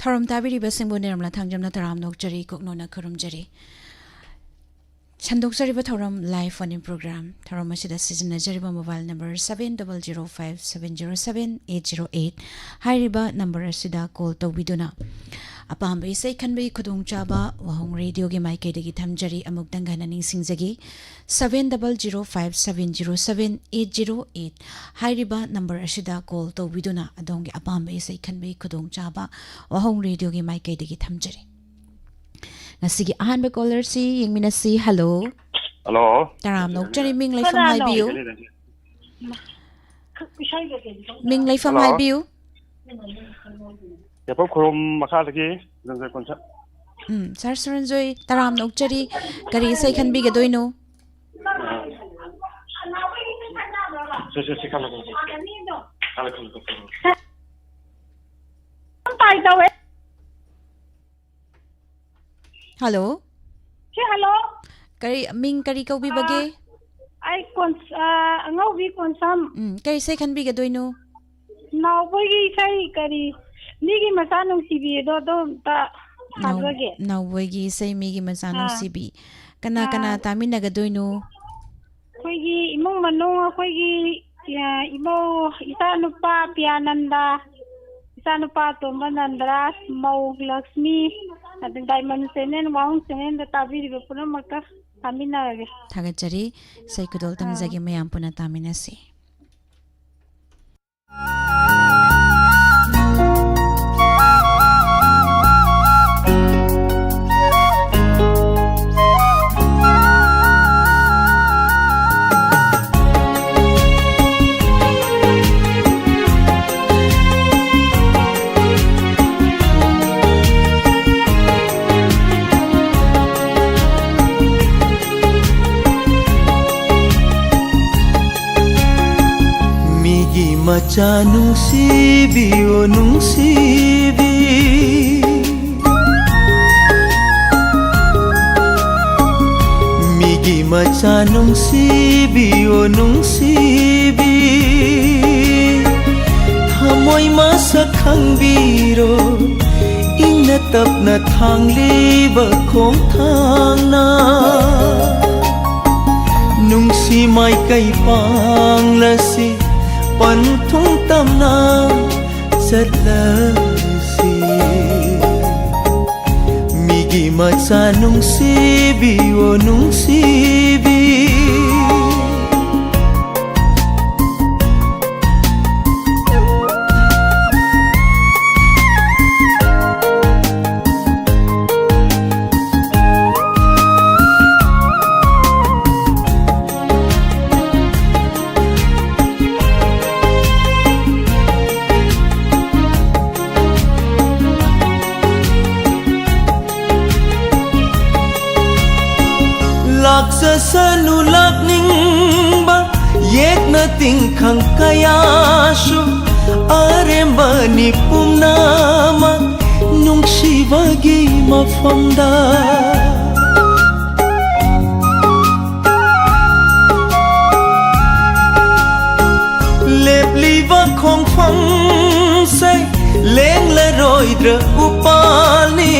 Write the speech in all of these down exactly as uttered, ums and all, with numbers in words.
ꯊꯧꯔꯝ ꯇꯥꯕꯤꯔꯤꯕꯁꯤꯡꯕꯨ ꯅꯤꯔꯝꯂꯥ ꯊꯥꯡꯖꯝꯅ ꯇꯔꯥꯝꯅ ꯑꯣꯛꯆꯔꯤ, ꯀꯣꯛꯅꯣꯅ ꯈꯨꯔꯨꯝꯖꯔꯤ꯫ ꯁꯟꯗꯣꯛꯆꯔꯤꯕ ꯊꯧꯔꯝ live phone-in program꯫ ꯊꯧꯔꯝ ꯑꯁꯤꯗ ꯁꯤꯖꯤꯟꯅꯖꯔꯤꯕ mobile number seven double zero five seven zero seven eight zero eight꯫ ꯍꯥꯏꯔꯤꯕ number ꯑꯁꯤꯗ call ꯇꯧꯕꯤꯗꯨꯅ ꯑꯄꯥꯝꯕ ꯏꯁꯩ ꯈꯟꯕꯒꯤ ꯈꯨꯗꯣꯡꯆꯥꯕ ꯋꯥꯍꯣꯡ ꯔꯦꯗꯤꯑꯣꯒꯤ ꯃꯥꯏꯀꯩꯗꯒꯤ ꯊꯝꯖꯔꯤ꯫ ꯑꯃꯨꯛꯇꯪ ꯍꯟꯅ ꯅꯤꯡꯁꯤꯡꯖꯒꯦ, seven double zero five seven zero seven eight zero eight꯫ ꯍꯥꯏꯔꯤꯕ number ꯑꯁꯤꯗ call ꯇꯧꯕꯤꯗꯨꯅ ꯑꯗꯣꯝꯒꯤ ꯑꯄꯥꯝꯕ ꯏꯁꯩ ꯈꯟꯕꯒꯤ ꯈꯨꯗꯣꯡꯆꯥꯕ ꯋꯥꯍꯣꯡ ꯔꯦꯗꯤꯑꯣꯒꯤ ꯃꯥꯏꯀꯩꯗꯒꯤ ꯊꯝꯖꯔꯤ꯫ ꯉꯁꯤꯒꯤ ꯑꯍꯥꯟꯕ caller-ꯁꯤ ꯌꯦꯡꯃꯤꯟꯅꯁꯤ꯫ Hello꯫ Hello꯫ ꯇꯔꯥꯝꯅ ꯑꯣꯛꯆꯔꯤ, ꯃꯤꯡ ꯂꯩꯐꯝ ꯀꯅꯥꯅꯣ? ꯍꯥꯏꯕꯤꯌꯨ꯫ ꯃꯤꯡ ꯂꯩꯐꯝ Hello꯫ ꯍꯥꯏꯕꯤꯌꯨ꯫ ꯌꯥꯏꯐꯧ ꯈꯨꯔꯨꯝ ꯃꯈꯥꯗꯒꯤ ꯁꯨꯔꯟꯖꯣꯏ ꯀꯣꯟꯁꯝ꯫ ꯎꯝ, sir ꯁꯨꯔꯟꯖꯣꯏ, ꯇꯔꯥꯝꯅ ꯑꯣꯛꯆꯔꯤ꯫ ꯀꯔꯤ ꯏꯁꯩ ꯈꯟꯕꯤꯒꯗꯣꯏꯅꯣ? ꯁꯦ, ꯁꯦ, ꯁꯦ, ꯈꯜꯂꯣ, ꯈꯜꯂꯣ, ꯈꯜꯂꯣ꯫ ꯈꯜꯂꯣ, ꯈꯜꯂꯣ, ꯈꯜꯂꯣ꯫ ꯇꯥꯏ ꯇꯧꯋꯦ꯫ Hello꯫ ꯁꯤ hello꯫ ꯀꯔꯤ, ꯃꯤꯡ ꯀꯔꯤ ꯀꯧꯕꯤꯕꯒꯦ? ꯑꯥ, ꯑꯩ ꯀꯣꯟꯁ-, ꯑꯥ, ꯑꯉꯧꯕꯤ ꯀꯣꯟꯁꯝ꯫ ꯎꯝ, ꯀꯔꯤ ꯏꯁꯩ ꯈꯟꯕꯤꯒꯗꯣꯏꯅꯣ? ꯅꯥꯎꯕꯣꯏꯒꯤ ꯏꯁꯩ ꯀꯔꯤ, ꯃꯤꯒꯤ ꯃꯆꯥ ꯅꯨꯡꯁꯤꯕꯤꯗꯣ ꯑꯗꯣ ꯑꯝꯇ ꯅꯥꯎ-, ꯊꯥꯖꯒꯦ꯫ ꯅꯥꯎꯕꯣꯏꯒꯤ ꯏꯁꯩ ꯃꯤꯒꯤ ꯃꯆꯥ ꯑꯥ꯫ ꯅꯨꯡꯁꯤꯕꯤ꯫ ꯀꯅꯥ ꯑꯥ꯫ ꯀꯅꯥ ꯇꯥꯃꯤꯟꯅꯒꯗꯣꯏꯅꯣ? ꯑꯩꯈꯣꯏꯒꯤ ꯏꯃꯨꯡ ꯃꯅꯨꯡ, ꯑꯩꯈꯣꯏꯒꯤ, ꯑ, ꯏꯃꯧ, ꯏꯆꯥꯅꯨꯄꯥ ꯄꯤꯌꯥꯅꯟꯗ, ꯏꯆꯥꯅꯨꯄꯥ ꯑꯇꯣꯝꯕ ꯅꯟꯗꯔꯥꯖ, ꯃꯧ ꯂꯛꯁꯃꯤ, ꯑꯗꯨ Diamond Channel, ꯋꯥꯍꯣꯡ Channel-ꯗ ꯇꯥꯕꯤꯔꯤꯕ ꯄꯨꯝꯅꯃꯛꯇ ꯇꯥꯃꯤꯟꯅꯔꯒꯦ꯫ ꯊꯥꯒꯠꯆꯔꯤ꯫ ꯏꯁꯩ ꯈꯨꯗꯣꯜ ꯑꯥ꯫ ꯇꯝꯖꯒꯦ, ꯃꯌꯥꯝ ꯄꯨꯟꯅ ꯇꯥꯃꯤꯟꯅꯁꯤ꯫ ꯃꯤꯒꯤ ꯃꯆꯥ ꯅꯨꯡꯁꯤꯕꯤ, ꯑꯣ ꯅꯨꯡꯁꯤꯕꯤ꯫ ꯃꯤꯒꯤ ꯃꯆꯥ ꯅꯨꯡꯁꯤꯕꯤ, ꯑꯣ ꯅꯨꯡꯁꯤꯕꯤ꯫ ꯊꯃꯣꯏ ꯃꯁꯛ ꯈꯪꯕꯤꯔꯣ, ꯇꯞꯅ ꯊꯥꯡꯂꯤꯕ ꯈꯣꯡꯊꯥꯡꯅ ꯅꯨꯡꯁꯤ ꯃꯥꯏꯀꯩ ꯄꯥꯡꯂꯁꯤ, ꯄꯟꯊꯨꯡ ꯇꯝꯅ ꯆꯠꯂꯁꯤ꯫ ꯃꯤꯒꯤ ꯃꯆꯥ ꯅꯨꯡꯁꯤꯕꯤ, ꯑꯣ ꯅꯨꯡꯁꯤꯕꯤ꯫ ꯂꯥꯛꯆꯁꯅꯨ ꯂꯥꯛꯅꯤꯡꯕ ꯌꯦꯛꯅ ꯇꯤꯡꯈꯪ ꯀꯌꯥꯁꯨ, ꯑꯔꯦꯝꯕꯅꯤ ꯄꯨꯝꯅꯃꯛ ꯅꯨꯡꯁꯤꯕꯒꯤ ꯃꯐꯝꯗ꯫ ꯂꯦꯞꯂꯤꯕ ꯈꯣꯡꯐꯝꯁꯦ ꯂꯦꯡꯂꯔꯣꯏꯗ꯭ꯔ ꯎꯄꯥꯜꯅꯤ,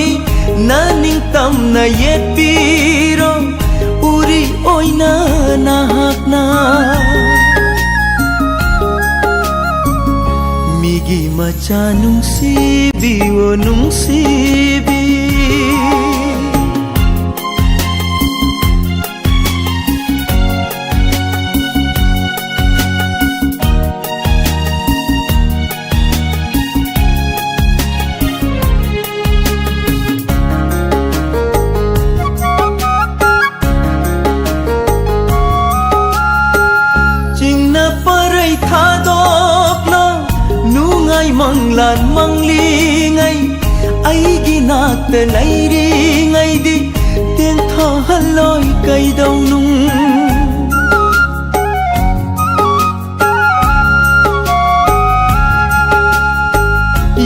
ꯅꯅꯤꯡꯇꯝꯅ ꯌꯦꯠꯄꯤꯔꯣ, ꯎꯔꯤ ꯑꯣꯏꯅ ꯅꯍꯥꯛꯅ꯫ ꯃꯤꯒꯤ ꯃꯆꯥ ꯅꯨꯡꯁꯤꯕꯤ, ꯑꯣ ꯅꯨꯡꯁꯤꯕꯤ꯫ ꯆꯤꯡꯅ ꯄꯔꯩ ꯊꯥꯗꯣꯛꯂꯣ, ꯅꯨꯡꯉꯥꯏ ꯃꯪꯂꯥꯟ ꯃꯪꯂꯤꯉꯩ, ꯑꯩꯒꯤ ꯅꯥꯛꯇ ꯂꯩꯔꯤꯉꯩꯗꯤ ꯇꯦꯟꯊꯥꯍꯜꯂꯣꯏ ꯀꯩꯗꯧꯅꯨꯡ꯫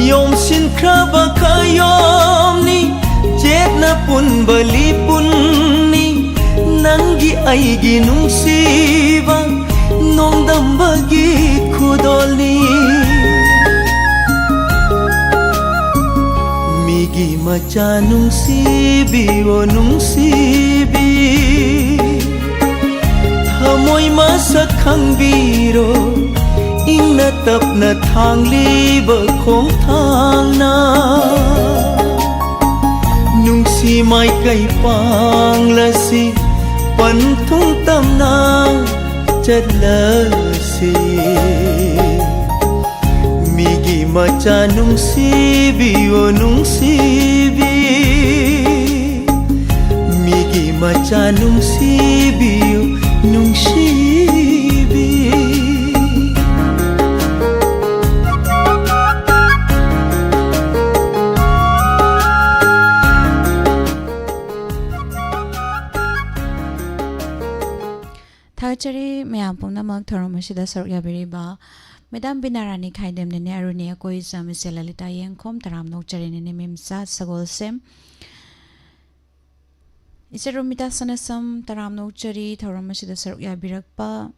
ꯌꯣꯝꯁꯤꯟꯈ꯭ꯔꯕ ꯈꯌꯣꯝꯅꯤ, ꯆꯦꯠꯅ ꯄꯨꯟꯕ ꯂꯤꯄꯨꯟꯅꯤ, ꯅꯪꯒꯤ ꯑꯩꯒꯤ ꯅꯨꯡꯁꯤꯕ ꯅꯣꯡꯗꯝꯕꯒꯤ ꯈꯨꯗꯣꯜꯅꯤ꯫ ꯃꯤꯒꯤ ꯃꯆꯥ ꯅꯨꯡꯁꯤꯕꯤꯌꯣ ꯅꯨꯡꯁꯤꯕꯤ, ꯊꯃꯣꯏ ꯃꯁꯛ ꯈꯪꯕꯤꯔꯣ, ꯏꯪꯅ ꯇꯞꯅ ꯊꯥꯡꯂꯤꯕ ꯈꯣꯡꯊꯥꯡꯅ꯫ ꯅꯨꯡꯁꯤ ꯃꯥꯏꯀꯩ ꯄꯥꯡꯂꯁꯤ, ꯄꯟꯊꯨꯡ ꯇꯝꯅ ꯆꯠꯂꯁꯤ꯫ ꯃꯤꯒꯤ ꯃꯆꯥ ꯅꯨꯡꯁꯤꯕꯤꯌꯨ ꯅꯨꯡꯁꯤꯕꯤ, ꯃꯤꯒꯤ ꯃꯆꯥ ꯅꯨꯡꯁꯤꯕꯤꯌꯨ ꯅꯨꯡꯁꯤꯕꯤ꯫ ꯊꯥꯒꯠꯆꯔꯤ ꯃꯌꯥꯝ ꯄꯨꯝꯅꯃꯛ ꯊꯧꯔꯝ ꯑꯁꯤꯗ ꯁꯔꯨꯛ ꯌꯥꯕꯤꯔꯤꯕ ꯃꯦꯗꯥꯝ ꯕꯤꯅꯥ ꯔꯥꯅꯤ ꯈꯥꯏꯗꯦꯝꯅꯅꯦ, ꯑꯔꯨꯅꯤ ꯑꯀꯣꯏꯖꯝ, ꯏꯆꯦ ꯂꯂꯤꯇꯥ ꯌꯦꯡꯈꯣꯝ, ꯇꯔꯥꯝꯅ ꯑꯣꯛꯆꯔꯤꯅꯦ, ꯅꯦꯃꯦꯝꯆꯥ ꯁꯒꯣꯜꯁꯦꯝ, ꯏꯆꯦ ꯔꯣꯃꯤꯇꯥ ꯁꯅꯥꯁꯝ, ꯇꯔꯥꯝꯅ ꯑꯣꯛꯆꯔꯤ ꯊꯧꯔꯝ ꯑꯁꯤꯗ ꯁꯔꯨꯛ ꯌꯥꯕꯤꯔꯛꯄ꯫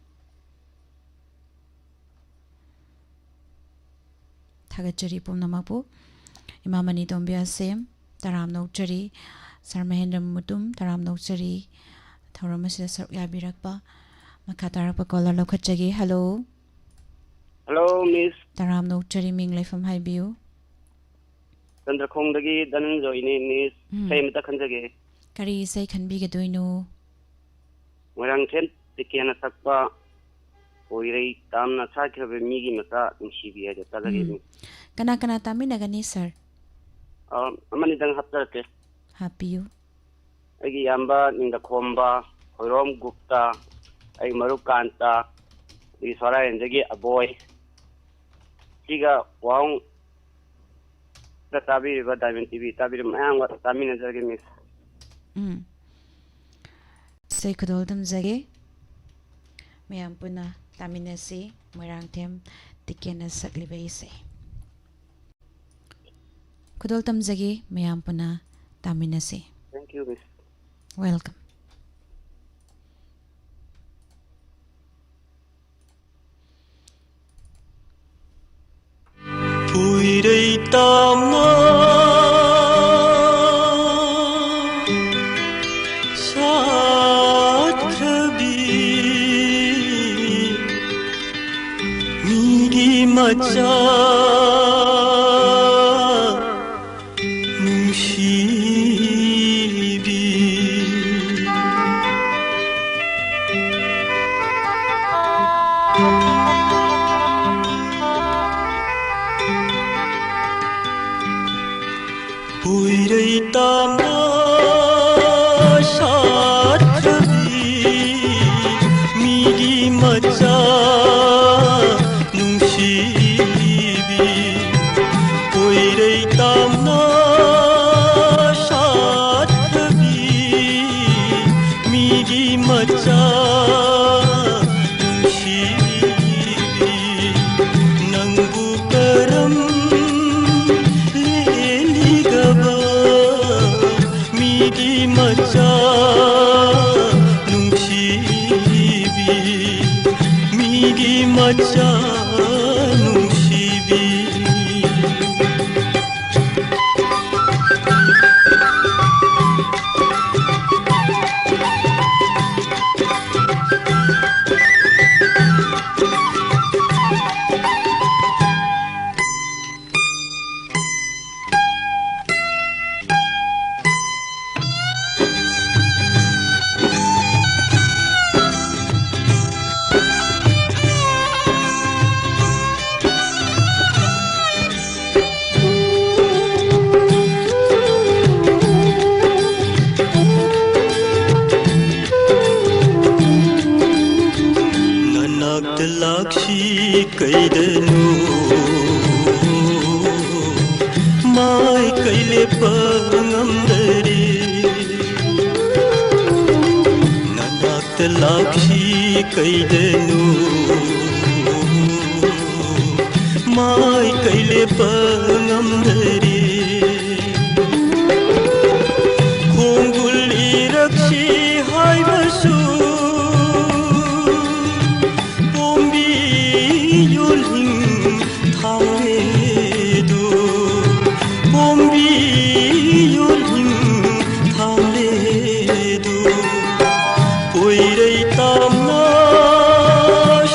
ꯊꯥꯒꯠꯆꯔꯤ ꯄꯨꯝꯅꯃꯛꯄꯨ꯫ ꯏꯃꯥ ꯃꯅꯤ ꯇꯣꯝꯕꯤ ꯑꯁꯦꯝ, ꯇꯔꯥꯝꯅ ꯑꯣꯛꯆꯔꯤ꯫ ꯁꯥꯔ ꯃꯍꯦꯟꯗ꯭ꯔ ꯃꯨꯇꯨꯝ, ꯇꯔꯥꯝꯅ ꯑꯣꯛꯆꯔꯤ ꯊꯧꯔꯝ ꯑꯁꯤꯗ ꯁꯔꯨꯛ ꯌꯥꯕꯤꯔꯛꯄ꯫ ꯃꯈꯥ ꯇꯥꯔꯛꯄ ꯀꯣꯂꯔ ꯂꯧꯈꯠꯆꯒꯦ꯫ ꯍꯜꯂꯣ꯫ ꯍꯜꯂꯣ, ꯃꯤꯁ꯫ ꯇꯔꯥꯝꯅ ꯑꯣꯛꯆꯔꯤ, ꯃꯤꯡ ꯂꯩꯐꯝ ꯍꯥꯏꯕꯤꯌꯨ꯫ ꯆꯟꯗ꯭ꯔꯈꯣꯡꯗꯒꯤ ꯙꯅꯟꯖꯣꯏꯅꯦ, ꯃꯤꯁ꯫ ꯎꯝ꯫ ꯏꯁꯩ ꯑꯃꯇ ꯈꯟꯖꯒꯦ꯫ ꯀꯔꯤ ꯏꯁꯩ ꯈꯟꯕꯤꯒꯗꯣꯏꯅꯣ? ꯃꯣꯏꯔꯥꯡꯊꯦꯝ ꯇꯤꯀꯦꯟꯅ ꯁꯛꯄ "ꯑꯣꯏꯔꯩ ꯇꯥꯝꯅ ꯁꯥꯠꯈ꯭ꯔꯕ ꯃꯤꯒꯤ ꯃꯆꯥ ꯅꯨꯡꯁꯤꯕꯤ" ꯍꯥꯏꯗꯣ ꯇꯥꯖꯒꯦ, ꯎꯝ꯫ ꯃꯤꯁ꯫ ꯀꯅꯥ ꯀꯅꯥ ꯇꯥꯃꯤꯟꯅꯒꯅꯤ, ꯁꯥꯔ? ꯑ, ꯑꯃꯅꯤꯗꯪ ꯍꯥꯞꯆꯔꯛꯀꯦ꯫ ꯍꯥꯞꯄꯤꯌꯨ꯫ ꯑꯩꯒꯤ ꯏꯌꯥꯝꯕ ꯅꯤꯡꯗꯈꯣꯝꯕ, ꯈꯣꯏꯔꯣꯝ ꯒꯨꯞꯇ, ꯑꯩ ꯃꯔꯨꯞ ꯀꯥꯟꯇ, ꯑꯗꯒꯤ ꯁꯣꯔꯥꯌꯦꯟꯗꯒꯤ ꯑꯕꯣꯏ, ꯁꯤꯒ ꯋꯥꯍꯣꯡꯗ ꯇꯥꯕꯤꯔꯤꯕ ꯗꯥꯏꯃꯟ ꯇꯤꯚꯤ ꯇꯥꯕꯤꯔꯤꯕ ꯃꯌꯥꯝꯒ ꯇꯥꯃꯤꯟꯅꯖꯔꯒꯦ, ꯃꯤꯁ꯫ ꯎꯝ꯫ ꯏꯁꯩ ꯈꯨꯗꯣꯜ ꯇꯝꯖꯒꯦ꯫ ꯃꯌꯥꯝ ꯄꯨꯟꯅ ꯇꯥꯃꯤꯟꯅꯁꯤ꯫ ꯃꯣꯏꯔꯥꯡꯊꯦꯝ ꯇꯤꯀꯦꯟꯅ ꯁꯛꯂꯤꯕ ꯏꯁꯩ꯫ ꯈꯨꯗꯣꯜ ꯇꯝꯖꯒꯦ, ꯃꯌꯥꯝ ꯄꯨꯟꯅ ꯇꯥꯃꯤꯟꯅꯁꯤ꯫ Thank you, miss. Welcome. ꯎꯏꯔꯩ ꯇꯥꯝꯅ ꯃꯆꯥ ꯅꯨꯡꯁꯤꯕꯤ꯫ ꯄꯣꯏꯔꯩ ꯇꯥꯝꯅ ꯁꯥꯠꯈ꯭ꯔꯕꯤ ꯃꯤꯒꯤ ꯃꯆꯥ ꯅꯨꯡꯁꯤꯕꯤ꯫ ꯄꯣꯏꯔꯩ ꯇꯥꯝꯅ ꯁꯥꯠꯈ꯭ꯔꯕꯤ ꯃꯤꯒꯤ ꯃꯆꯥ ꯅꯨꯡꯁꯤꯕꯤ꯫ ꯅꯪꯕꯨ ꯀꯔꯝ ꯂꯦꯜꯂꯤꯒꯕ ꯃꯤꯒꯤ ꯃꯆꯥ ꯅꯨꯡꯁꯤꯕꯤ꯫ ꯃꯤꯒꯤ ꯃꯆꯥ ꯅꯨꯡꯁꯤꯕꯤ꯫ ꯅꯅꯥꯛꯇ ꯂꯥꯛꯁꯤ ꯀꯩꯗꯅꯣ ꯃꯥꯏꯀꯩ ꯂꯦꯞꯄ ꯉꯝꯗꯔꯦ꯫ ꯅꯅꯥꯛꯇ ꯂꯥꯛꯁꯤ ꯀꯩꯗꯅꯣ ꯃꯥꯏꯀꯩ ꯂꯦꯞꯄ ꯉꯝꯗꯔꯦ꯫ ꯈꯣꯡꯒꯨꯜ ꯏꯔꯛꯁꯤ ꯍꯥꯏꯕꯁꯨ ꯄꯣꯝꯕꯤ ꯌꯣꯜꯍꯤꯡ ꯊꯥꯡꯂꯦꯗꯣ, ꯄꯣꯝꯕꯤ ꯌꯣꯜꯍꯤꯡ ꯊꯥꯡꯂꯦꯗꯣ꯫ ꯄꯣꯏꯔꯩ ꯇꯥꯝꯅ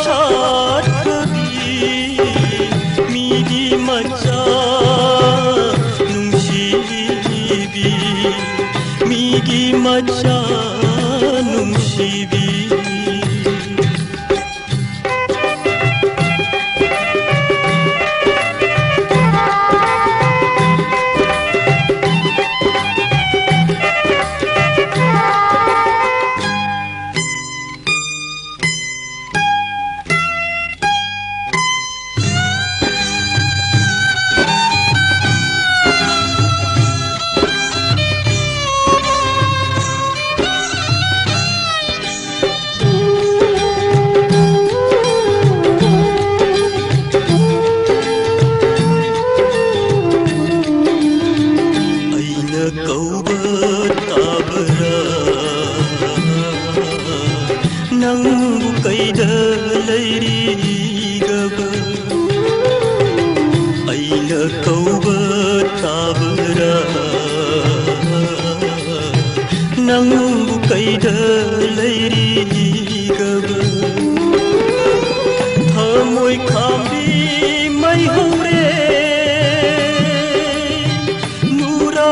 ꯁꯥꯠꯈ꯭ꯔꯕꯤ ꯀꯩꯗ ꯂꯩꯔꯤꯒꯕ? ꯊꯃꯣꯏ ꯈꯥꯝꯕꯤ ꯃꯩ ꯍꯧꯔꯦ꯫ ꯅꯨꯔꯥ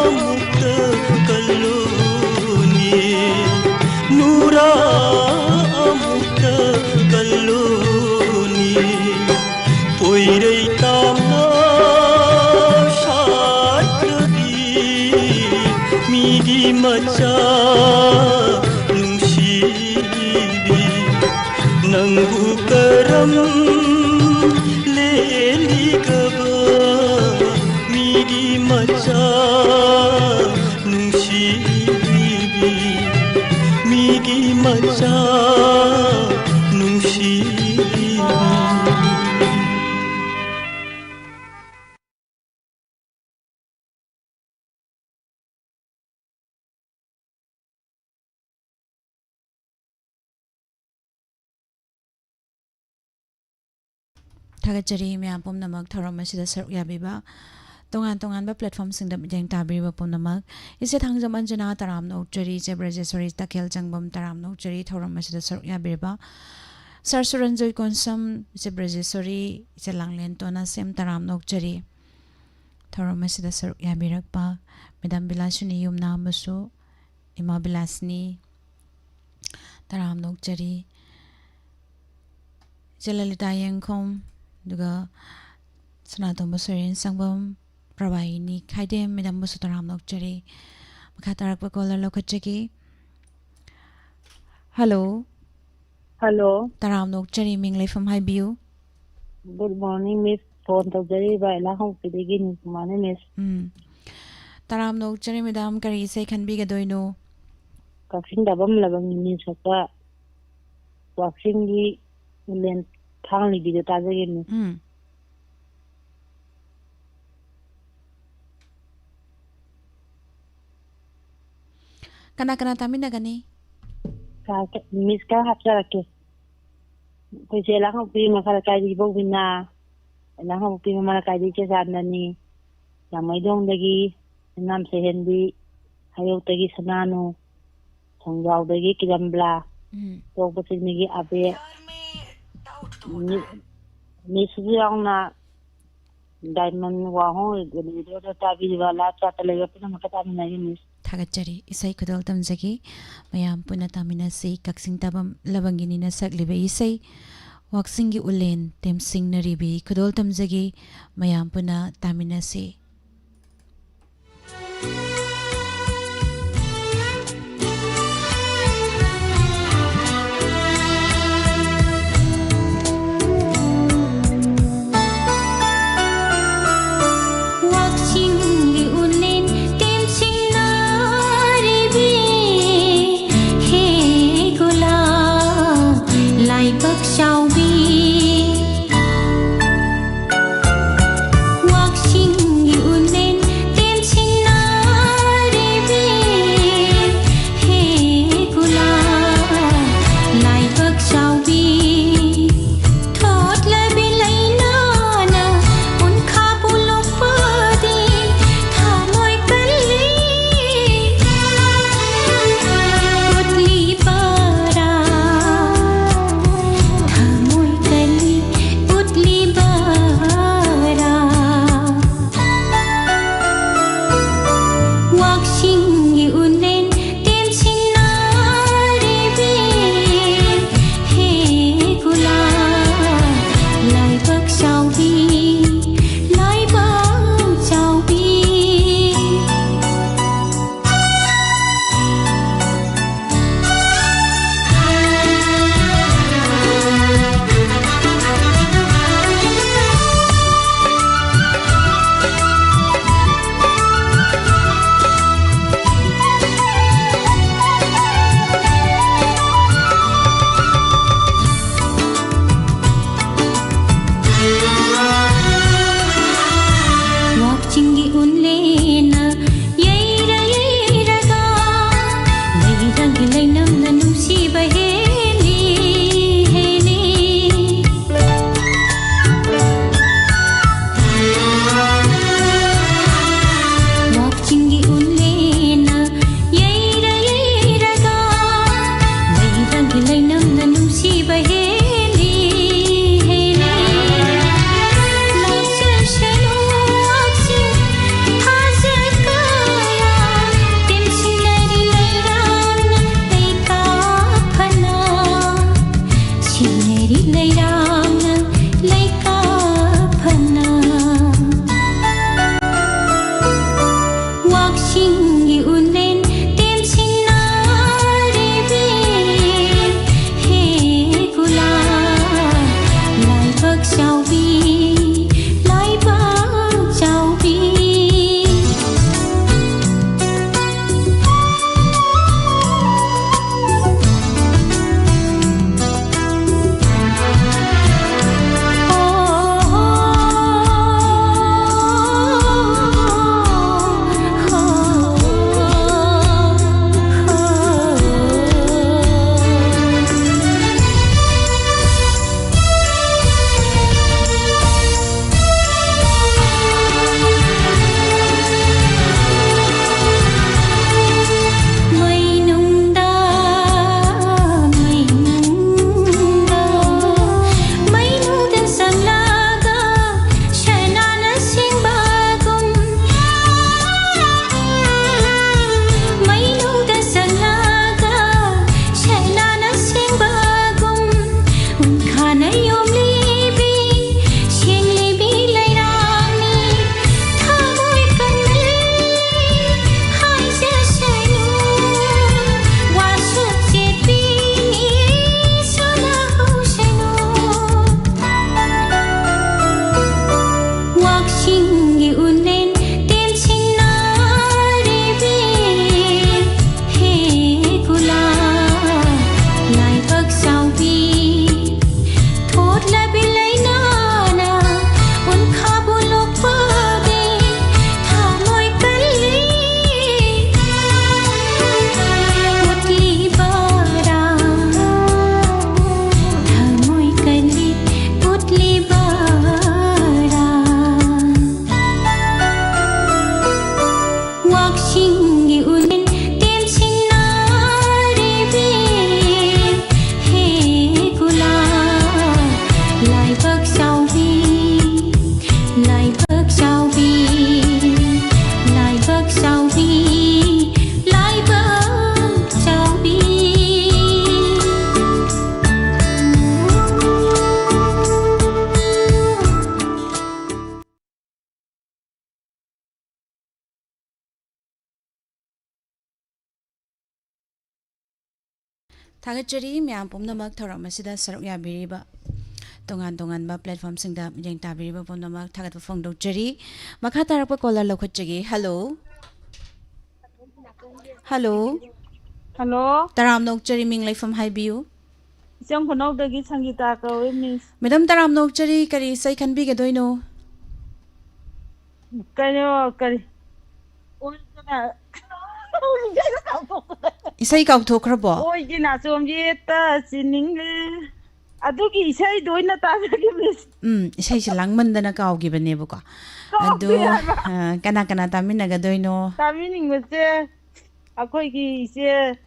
ꯑꯃꯨꯛꯇ ꯀꯜꯂꯨꯅꯤ, ꯅꯨꯔꯥ ꯑꯃꯨꯛꯇ ꯀꯜꯂꯨꯅꯤ꯫ ꯄꯣꯏꯔꯩ ꯇꯥꯝꯅ ꯁꯥꯠꯈ꯭ꯔꯕꯤ ꯃꯤꯒꯤ ꯃꯆꯥ ꯅꯨꯡꯁꯤꯕꯤ, ꯅꯪꯕꯨ ꯀꯔꯝ ꯂꯦꯜꯂꯤꯒꯕ ꯃꯤꯒꯤ ꯃꯆꯥ ꯅꯨꯡꯁꯤꯕꯤ, ꯃꯤꯒꯤ ꯃꯆꯥ ꯅꯨꯡꯁꯤꯕꯤ꯫ ꯊꯥꯒꯠꯆꯔꯤ ꯃꯌꯥꯝ ꯄꯨꯝꯅꯃꯛ ꯊꯧꯔꯝ ꯑꯁꯤꯗ ꯁꯔꯨꯛ ꯌꯥꯕꯤꯕ, ꯇꯣꯉꯥꯟ ꯇꯣꯉꯥꯟꯕ platformꯁꯤꯡꯗ ꯃꯤꯠꯌꯦꯡ ꯇꯥꯕꯤꯔꯤꯕ ꯄꯨꯝꯅꯃꯛ꯫ ꯏꯆꯦ ꯊꯥꯡꯖꯝ ꯑꯟꯖꯅꯥ ꯇꯔꯥꯝꯅ ꯑꯣꯛꯆꯔꯤ, ꯏꯆꯦ ꯕ꯭ꯔꯖꯦꯁꯣꯔꯤ ꯇꯈꯦꯜ ꯆꯪꯕꯝ ꯇꯔꯥꯝꯅ ꯑꯣꯛꯆꯔꯤ ꯊꯧꯔꯝ ꯑꯁꯤꯗ ꯁꯔꯨꯛ ꯌꯥꯕꯤꯔꯤꯕ꯫ Sir ꯁꯨꯔꯟꯖꯣꯏ ꯀꯣꯟꯁꯝ, ꯏꯆꯦ ꯕ꯭ꯔꯖꯦꯁꯣꯔꯤ, ꯏꯆꯦ ꯂꯥꯡꯂꯦꯟ ꯇꯣꯅꯥꯁꯦꯝ ꯇꯔꯥꯝꯅ ꯑꯣꯛꯆꯔꯤ꯫ ꯊꯧꯔꯝ ꯑꯁꯤꯗ ꯁꯔꯨꯛ ꯌꯥꯕꯤꯔꯛꯄ Madam ꯕꯤꯂꯥꯁꯤꯅꯤ ꯌꯨꯝꯅꯥꯝꯕꯁꯨ, ꯏꯃꯥ ꯕꯤꯂꯥꯁꯤꯅꯤ ꯇꯔꯥꯝꯅ ꯑꯣꯛꯆꯔꯤ꯫ ꯏꯆꯦ ꯂꯂꯤꯇꯥ ꯌꯦꯡꯈꯣꯝ, ꯑꯗꯨꯒ ꯁꯅꯥꯇꯣꯝꯕ ꯁꯣꯏꯔꯦꯟ ꯁꯪꯕꯝ, ꯄ꯭ꯔꯚꯥꯏꯅꯤ ꯈꯥꯏꯗꯦꯝ, ꯃꯦꯗꯥꯝꯕꯨꯁꯨ ꯇꯔꯥꯝꯅ ꯑꯣꯛꯆꯔꯤ꯫ ꯃꯈꯥ ꯇꯥꯔꯛꯄ caller ꯂꯧꯈꯠꯆꯒꯦ꯫ Hello꯫ Hello꯫ ꯇꯔꯥꯝꯅ ꯑꯣꯛꯆꯔꯤ, ꯃꯤꯡ ꯂꯩꯐꯝ ꯍꯥꯏꯕꯤꯌꯨ꯫ Good morning, Miss. ꯐꯣꯟ ꯇꯧꯖꯔꯤꯕ ꯏꯂꯥ ꯍꯧꯄꯤꯗꯒꯤ ꯅꯤꯀꯨꯃꯥꯔꯅꯤ, Miss꯫ ꯎꯝ꯫ ꯇꯔꯥꯝꯅ ꯑꯣꯛꯆꯔꯤ, ꯃꯦꯗꯥꯝ, ꯀꯔꯤ ꯏꯁꯩ ꯈꯟꯕꯤꯒꯗꯣꯏꯅꯣ? ꯀꯛꯆꯤꯡ ꯇꯥꯕꯝ ꯂꯕꯪꯒꯤ ꯃꯤ ꯁꯛꯄ ꯋꯥꯛꯆꯤꯡꯒꯤ ꯎꯂꯦꯟ ꯊꯥꯡꯂꯤꯕꯤꯗꯣ ꯇꯥꯖꯒꯦ, Miss꯫ ꯎꯝ꯫ ꯀꯅꯥ ꯀꯅꯥ ꯇꯥꯃꯤꯟꯅꯒꯅꯤ? ꯁꯥꯔ, Miss ꯈꯔ ꯍꯥꯞꯆꯔꯛꯀꯦ꯫ ꯑꯩꯈꯣꯏꯁꯦ ꯂꯥꯡꯍꯧꯄꯤ ꯃꯈꯥ ꯂꯩꯀꯥꯏꯗꯒꯤ ꯏꯕꯣꯛ ꯕꯤꯅꯥ, ꯂꯥꯡꯍꯧꯄꯤ ꯃꯃꯥ ꯂꯩꯀꯥꯏꯗꯒꯤ ꯏꯆꯦ ꯆꯥꯟꯗꯅꯤ, ꯂꯥꯡꯃꯩꯗꯣꯡꯗꯒꯤ ꯏꯅꯥꯝ ꯁꯦꯍꯦꯟꯕꯤ, ꯑꯌꯨꯛꯇꯒꯤ ꯁꯅꯥꯅꯨ, ꯊꯣꯡꯖꯥꯎꯗꯒꯤ ꯀꯤꯔꯝꯕ꯭ꯂꯥ, ꯎꯝ꯫ ꯇꯣꯛꯄ ꯆꯤꯡꯃꯤꯒꯤ ꯑꯕꯦ, ꯃꯤ-, ꯃꯤꯁꯁꯨ ꯌꯥꯎꯅ ꯗꯥꯏꯃꯟ ꯋꯥꯍꯣꯡ ꯔꯦꯗꯤꯑꯣꯗ ꯇꯥꯕꯤꯔꯤꯕ ꯂꯥꯏꯞ ꯆꯥꯠꯇ ꯂꯩꯕ ꯄꯨꯝꯅꯃꯛꯀ ꯇꯥꯃꯤꯟꯅꯔꯤ ꯃꯤꯁ꯫ ꯊꯥꯒꯠꯆꯔꯤ꯫ ꯏꯁꯩ ꯈꯨꯗꯣꯜ ꯇꯝꯖꯒꯦ꯫ ꯃꯌꯥꯝ ꯄꯨꯟꯅ ꯇꯥꯃꯤꯟꯅꯁꯤ꯫ ꯀꯛꯆꯤꯡ ꯇꯥꯐꯝ ꯂꯕꯪꯒꯤꯅꯤꯅ ꯁꯛꯂꯤꯕ ꯏꯁꯩ ꯋꯥꯛꯆꯤꯡꯒꯤ ꯎꯂꯦꯟ ꯇꯦꯝꯁꯤꯡꯅꯔꯤꯕꯤ ꯈꯨꯗꯣꯜ ꯇꯝꯖꯒꯦ꯫ ꯃꯌꯥꯝ ꯄꯨꯟꯅ ꯇꯥꯃꯤꯟꯅꯁꯤ꯫ ꯊꯥꯒꯠꯆꯔꯤ ꯃꯌꯥꯝ ꯄꯨꯝꯅꯃꯛ ꯊꯧꯔꯝ ꯑꯁꯤꯗ ꯁꯔꯨꯛ ꯌꯥꯕꯤꯔꯤꯕ, ꯇꯣꯉꯥꯟ ꯇꯣꯉꯥꯟꯕ platformꯁꯤꯡꯗ ꯃꯤꯠꯌꯦꯡ ꯇꯥꯕꯤꯔꯤꯕ ꯄꯨꯝꯅꯃꯛ ꯊꯥꯒꯠꯄ ꯐꯣꯡꯗꯣꯛꯆꯔꯤ꯫ ꯃꯈꯥ ꯇꯥꯔꯛꯄ caller ꯂꯧꯈꯠꯆꯒꯦ꯫ Hello꯫ Hello꯫ Hello꯫ ꯇꯔꯥꯝꯅ ꯑꯣꯛꯆꯔꯤ, ꯃꯤꯡ ꯂꯩꯐꯝ ꯍꯥꯏꯕꯤꯌꯨ꯫ ꯏꯆꯝ ꯈꯨꯅꯧꯗꯒꯤ ꯁꯪꯒꯤꯇꯥ ꯀꯧꯏ, Miss꯫ Madam, ꯇꯔꯥꯝꯅ ꯑꯣꯛꯆꯔꯤ, ꯀꯔꯤ ꯏꯁꯩ ꯈꯟꯕꯤꯒꯗꯣꯏꯅꯣ? ꯀꯩꯅꯣ, ꯀꯔꯤ? ꯏꯁꯩ ꯀꯥꯎꯊꯣꯛꯈ꯭ꯔꯕꯣ? ꯑꯣꯏꯒꯤ ꯅꯥꯆꯣꯝ ꯌꯦꯠꯇ ꯆꯤꯅꯤꯡꯂꯦ꯫ ꯑꯗꯨꯒꯤ ꯏꯁꯩꯗꯣ ꯑꯣꯏꯅ ꯇꯥꯖꯒꯦ, Miss꯫ ꯎꯝ, ꯏꯁꯩꯁꯦ ꯂꯥꯡꯃꯟꯗꯅ ꯀꯥꯎꯈꯤꯕꯅꯦꯕꯀꯣ꯫ ꯀꯥꯎꯈ꯭ꯔꯦ ꯑꯗꯣ, ꯍꯥꯏꯕ꯫ ꯑ, ꯀꯅꯥ ꯀꯅꯥ ꯇꯥꯃꯤꯟꯅꯒꯗꯣꯏꯅꯣ? ꯇꯥꯃꯤꯟꯅꯤꯡꯕꯁꯦ ꯑꯩꯈꯣꯏꯒꯤ ꯏꯆꯦ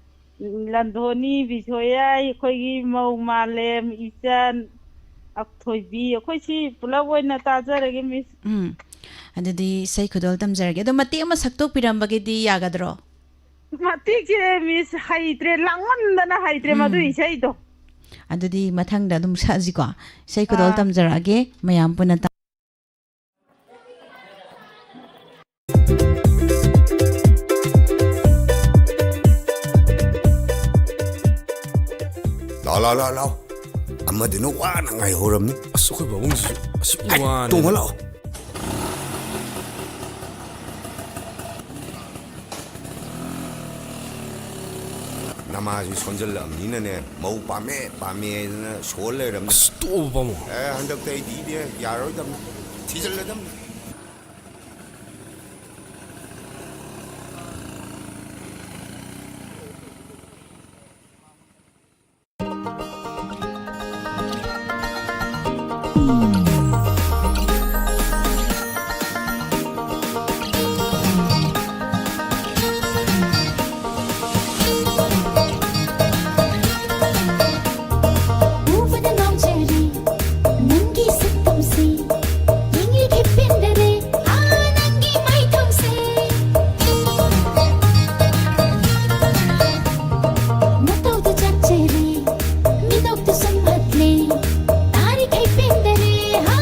ꯂꯟꯗꯣꯅꯤ, ꯕꯤꯁꯣꯌꯥ, ꯑꯩꯈꯣꯏꯒꯤ ꯃꯧ ꯃꯥꯂꯦꯝ, ꯏꯆꯟ, ꯑꯊꯣꯏꯕꯤ, ꯑꯩꯈꯣꯏ ꯁꯤ ꯄꯨꯂꯞ ꯑꯣꯏꯅ ꯇꯥꯖꯔꯒꯦ, Miss꯫ ꯎꯝ, ꯑꯗꯨꯗꯤ ꯏꯁꯩ ꯈꯨꯗꯣꯜ ꯇꯝꯖꯔꯒꯦ꯫ ꯑꯗꯣ ꯃꯇꯦꯛ ꯑꯃ ꯁꯛꯇꯣꯛꯄꯤꯔꯝꯕꯒꯤꯗꯤ ꯌꯥꯒꯗ꯭ꯔꯣ? ꯃꯇꯦꯛꯁꯦ, Miss, ꯍꯩꯇ꯭ꯔꯦ, ꯂꯥꯡꯃꯟꯗꯅ ꯍꯩꯇ꯭ꯔꯦ ꯎꯝ꯫ ꯃꯗꯨ ꯏꯁꯩꯗꯣ꯫ ꯑꯗꯨꯗꯤ ꯃꯊꯪꯗ ꯑꯗꯨꯝ ꯁꯛꯑꯁꯤꯀꯣ꯫ ꯏꯁꯩ ꯈꯨꯗꯣꯜ ꯑꯥ꯫ ꯇꯝꯖꯔꯛꯑꯒꯦ, ꯃꯌꯥꯝ ꯄꯨꯟꯅ ꯇꯥ- ꯂꯥꯎ, ꯂꯥꯎ, ꯂꯥꯎ, ꯂꯥꯎ꯫ ꯑꯃꯗꯨꯅ ꯋꯥꯅ ꯉꯥꯏꯍꯧꯔꯝꯅꯤ꯫ ꯑꯁ, ꯑꯩꯈꯣꯏ ꯄꯥꯕꯨꯡꯁꯤꯁꯨ ꯑꯁꯨꯛ ꯍꯥꯏ, ꯋꯥꯅ ꯇꯣꯡꯉ ꯂꯥꯛꯑꯣ꯫ ꯅꯃꯥꯁꯨ ꯁꯣꯟꯖꯜꯂꯛꯑꯕꯅꯤꯅꯅꯦ, ꯃꯧ ꯄꯥꯝꯃꯦ, ꯄꯥꯝꯃꯦ ꯍꯥꯏꯗꯅ ꯁꯣꯜ ꯂꯩꯔꯝꯅꯤ꯫ ꯑꯁ, ꯇꯣꯛꯑꯣ, ꯄꯥꯕꯨꯡ꯫ ꯑꯦ, ꯍꯟꯗꯛꯇꯩꯗꯤꯅꯦ, ꯌꯥꯔꯣꯏꯗꯕꯅꯤ꯫ ꯊꯤꯖꯤꯜꯂꯗꯕꯅꯤ꯫ ꯎꯕꯗ ꯉꯥꯎꯖꯔꯦ ꯅꯪꯒꯤ ꯁꯛꯇꯝꯁꯦ, ꯌꯦꯡꯂꯤ ꯈꯤꯞꯄꯤꯟꯗꯔꯦ, ꯑꯥ, ꯅꯪꯒꯤ ꯃꯥꯏꯊꯣꯡꯁꯦ꯫ ꯅꯇꯧꯗꯨ ꯆꯥꯛꯆꯔꯦ, ꯃꯤꯅꯣꯛꯇꯨ ꯁꯨꯝꯍꯠꯂꯦ, ꯇꯥꯔꯤꯈꯩ ꯄꯦꯟꯗꯔꯦ, ꯍꯥ,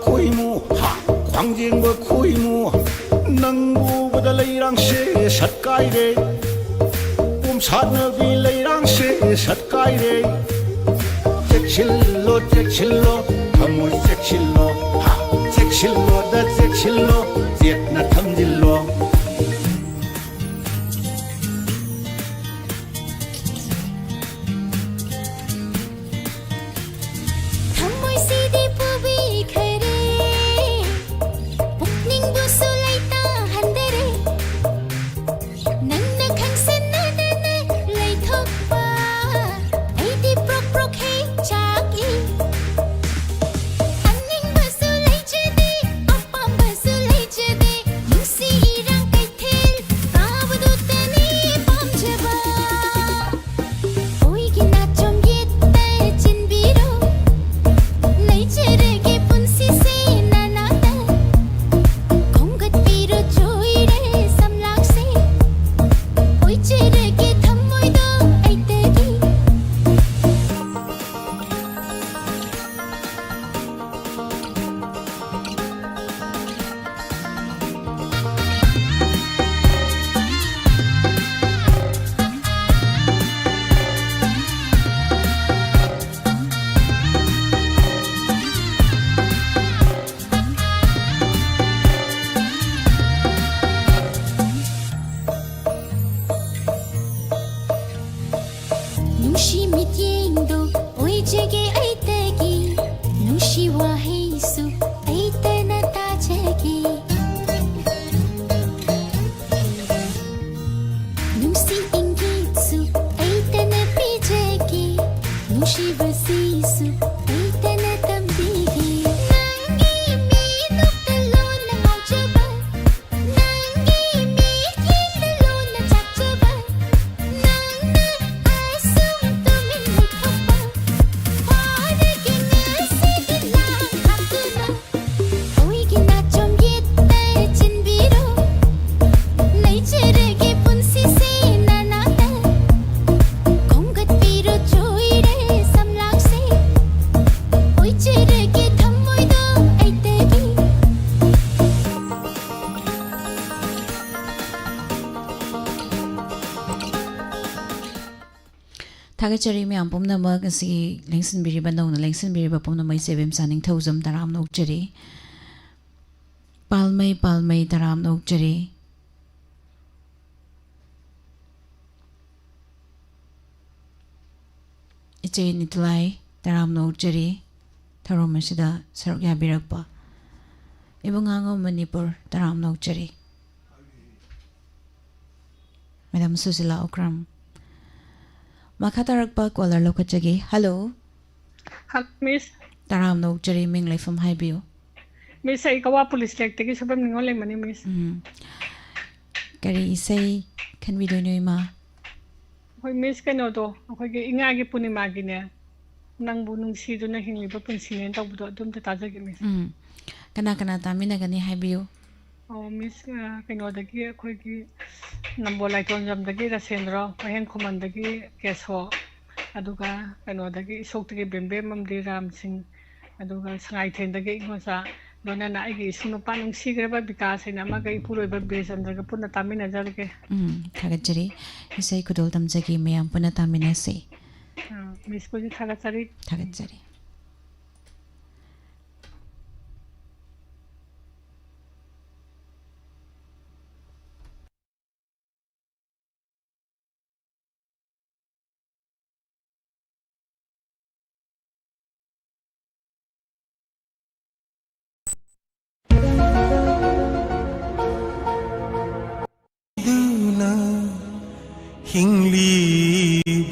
ꯈꯣꯏꯃꯨ, ꯍꯥ, ꯈ꯭ꯋꯥꯡꯖꯦꯡꯕ ꯈꯣꯏꯃꯨ, ꯅꯪ ꯎꯕꯗ ꯂꯩꯔꯥꯡꯁꯦ ꯁꯠꯀꯥꯏꯔꯦ꯫ ꯄꯣꯝꯁꯥꯠꯅꯕꯤ ꯂꯩꯔꯥꯡꯁꯦ ꯁꯠꯀꯥꯏꯔꯦ꯫ ꯆꯦꯛꯁꯤꯜꯂꯣ, ꯆꯦꯛꯁꯤꯜꯂꯣ, ꯊꯃꯣꯏ ꯆꯦꯛꯁꯤꯜꯂꯣ, ꯍꯥ, ꯆꯦꯛꯁꯤꯜꯂꯣꯗ ꯆꯦꯛꯁꯤꯜꯂꯣ, ꯆꯦꯠꯅ ꯊꯝꯖꯤꯜꯂꯣ꯫ ꯊꯃꯣꯏꯁꯤꯗꯤ ꯄꯨꯕꯤꯈꯔꯦ, ꯄꯨꯛꯅꯤꯡꯕꯨꯁꯨ ꯂꯩꯇꯥꯍꯟꯗꯔꯦ꯫ ꯅꯪꯅ ꯈꯪꯁꯤꯟꯅꯗꯅ ꯂꯩꯊꯣꯛꯄ, ꯑꯩꯗꯤ ꯄ꯭ꯔꯣꯛ ꯄ꯭ꯔꯣꯛ ꯍꯦꯛ ꯆꯥꯛꯏ꯫ ꯑꯅꯤꯡꯕꯁꯨ ꯂꯩꯖꯗꯦ, ꯑꯄꯥꯝꯕꯁꯨ ꯂꯩꯖꯗꯦ, ꯅꯨꯡꯁꯤ ꯊꯥꯒꯠꯆꯔꯤ ꯃꯌꯥꯝ ꯄꯨꯝꯅꯃꯛ, ꯉꯁꯤꯒꯤ ꯂꯦꯡꯁꯤꯟꯕꯤꯔꯤꯕ, ꯅꯧꯅ ꯂꯦꯡꯁꯤꯟꯕꯤꯔꯤꯕ ꯄꯨꯝꯅꯃꯛ ꯏꯆꯦ ꯏꯕꯦꯝꯆꯥ ꯅꯤꯡꯊꯧꯖꯝ ꯇꯔꯥꯝꯅ ꯑꯣꯛꯆꯔꯤ꯫ ꯄꯥꯜꯃꯩ, ꯄꯥꯜꯃꯩ ꯇꯔꯥꯝꯅ ꯑꯣꯛꯆꯔꯤ꯫ ꯏꯆꯦ ꯅꯤꯇꯨꯂꯥꯏ ꯇꯔꯥꯝꯅ ꯑꯣꯛꯆꯔꯤ, ꯊꯧꯔꯝ ꯑꯁꯤꯗ ꯁꯔꯨꯛ ꯌꯥꯕꯤꯔꯛꯄ꯫ ꯏꯕꯨꯡꯉꯥꯉꯣꯝ ꯃꯅꯤꯄꯨꯔ ꯇꯔꯥꯝꯅ ꯑꯣꯛꯆꯔꯤ꯫ ꯃꯦꯗꯥꯝ ꯁꯨꯁꯤꯂꯥ ꯑꯣꯀ꯭ꯔꯝ꯫ ꯃꯈꯥ ꯇꯥꯔꯛꯄ ꯀꯣꯂꯔ ꯂꯧꯈꯠꯆꯒꯦ꯫ ꯍꯜꯂꯣ꯫ ꯍꯜꯂꯣ, ꯃꯤꯁ꯫ ꯇꯔꯥꯝꯅ ꯑꯣꯛꯆꯔꯤ, ꯃꯤꯡ ꯂꯩꯐꯝ ꯍꯥꯏꯕꯤꯌꯨ꯫ ꯃꯤꯁ, ꯑꯩ ꯀꯋꯥ ꯄꯨꯂꯤꯁ ꯂꯦꯛꯇꯒꯤ ꯁꯣꯏꯕꯝ ꯅꯤꯉꯣꯜ ꯂꯩꯃꯅꯤ, ꯃꯤꯁ꯫ ꯎꯝ꯫ ꯀꯔꯤ ꯏꯁꯩ ꯈꯟꯕꯤꯗꯣꯏꯅꯣ, ꯏꯃꯥ? ꯑꯩꯈꯣꯏ ꯃꯤꯁ ꯀꯩꯅꯣꯗꯣ, ꯑꯩꯈꯣꯏꯒꯤ ꯏꯉꯥꯒꯤ ꯄꯨꯔꯅꯤꯃꯥꯒꯤꯅꯦ, "ꯅꯪꯕꯨ ꯅꯨꯡꯁꯤꯗꯨꯅ ꯍꯤꯡꯂꯤꯕ ꯄꯨꯟꯁꯤꯅꯦꯅ" ꯇꯧꯕꯗꯣ, ꯑꯗꯨ ꯑꯝꯇ ꯇꯥꯖꯒꯦ, ꯃꯤꯁ꯫ ꯎꯝ꯫ ꯀꯅꯥ ꯀꯅꯥ ꯇꯥꯃꯤꯟꯅꯒꯅꯤ ꯍꯥꯏꯕꯤꯌꯨ꯫ ꯑꯣ, ꯃꯤꯁ, ꯑ, ꯀꯩꯅꯣꯗꯒꯤ, ꯑꯩꯈꯣꯏꯒꯤ ꯅꯝꯕꯣꯜ ꯂꯥꯏꯇꯣꯟꯖꯝꯗꯒꯤ ꯔꯁꯦꯟꯗ꯭ꯔꯣ, ꯋꯥꯍꯦꯡ ꯈꯨꯃꯟꯗꯒꯤ ꯀꯦꯁꯣ, ꯑꯗꯨꯒ ꯀꯩꯅꯣꯗꯒꯤ, ꯏꯁꯣꯛꯇꯒꯤ ꯕꯦꯝꯕꯦꯝ ꯑꯃꯗꯤ ꯔꯥꯝ ꯁꯤꯡ, ꯑꯗꯨꯒ ꯁꯉꯥꯏꯊꯦꯟꯗꯒꯤ ꯏꯉꯣꯆꯥ, ꯂꯣꯏꯅꯅ ꯑꯩꯒꯤ ꯏꯁꯨ ꯅꯨꯄꯥ ꯅꯨꯡꯁꯤꯈ꯭ꯔꯕ ꯕꯤꯀꯥꯁ ꯍꯥꯏꯅ ꯑꯃꯒ ꯏꯄꯨꯔꯣꯏꯕ ꯕꯤꯔꯆꯟꯗ꯭ꯔꯒ ꯄꯨꯟꯅ ꯇꯥꯃꯤꯟꯅꯖꯔꯒꯦ꯫ ꯎꯝ, ꯊꯥꯒꯠꯆꯔꯤ꯫ ꯏꯁꯩ ꯈꯨꯗꯣꯜ ꯇꯝꯖꯒꯦ, ꯃꯌꯥꯝ ꯄꯨꯟꯅ ꯇꯥꯃꯤꯟꯅꯁꯤ꯫ ꯑ, ꯃꯤꯁꯄꯨꯁꯨ ꯊꯥꯒꯠꯆꯔꯤ꯫ ꯊꯥꯒꯠꯆꯔꯤ꯫ ꯅꯨꯡꯁꯤꯗꯨꯅ ꯍꯤꯡꯂꯤꯕꯅꯤ꯫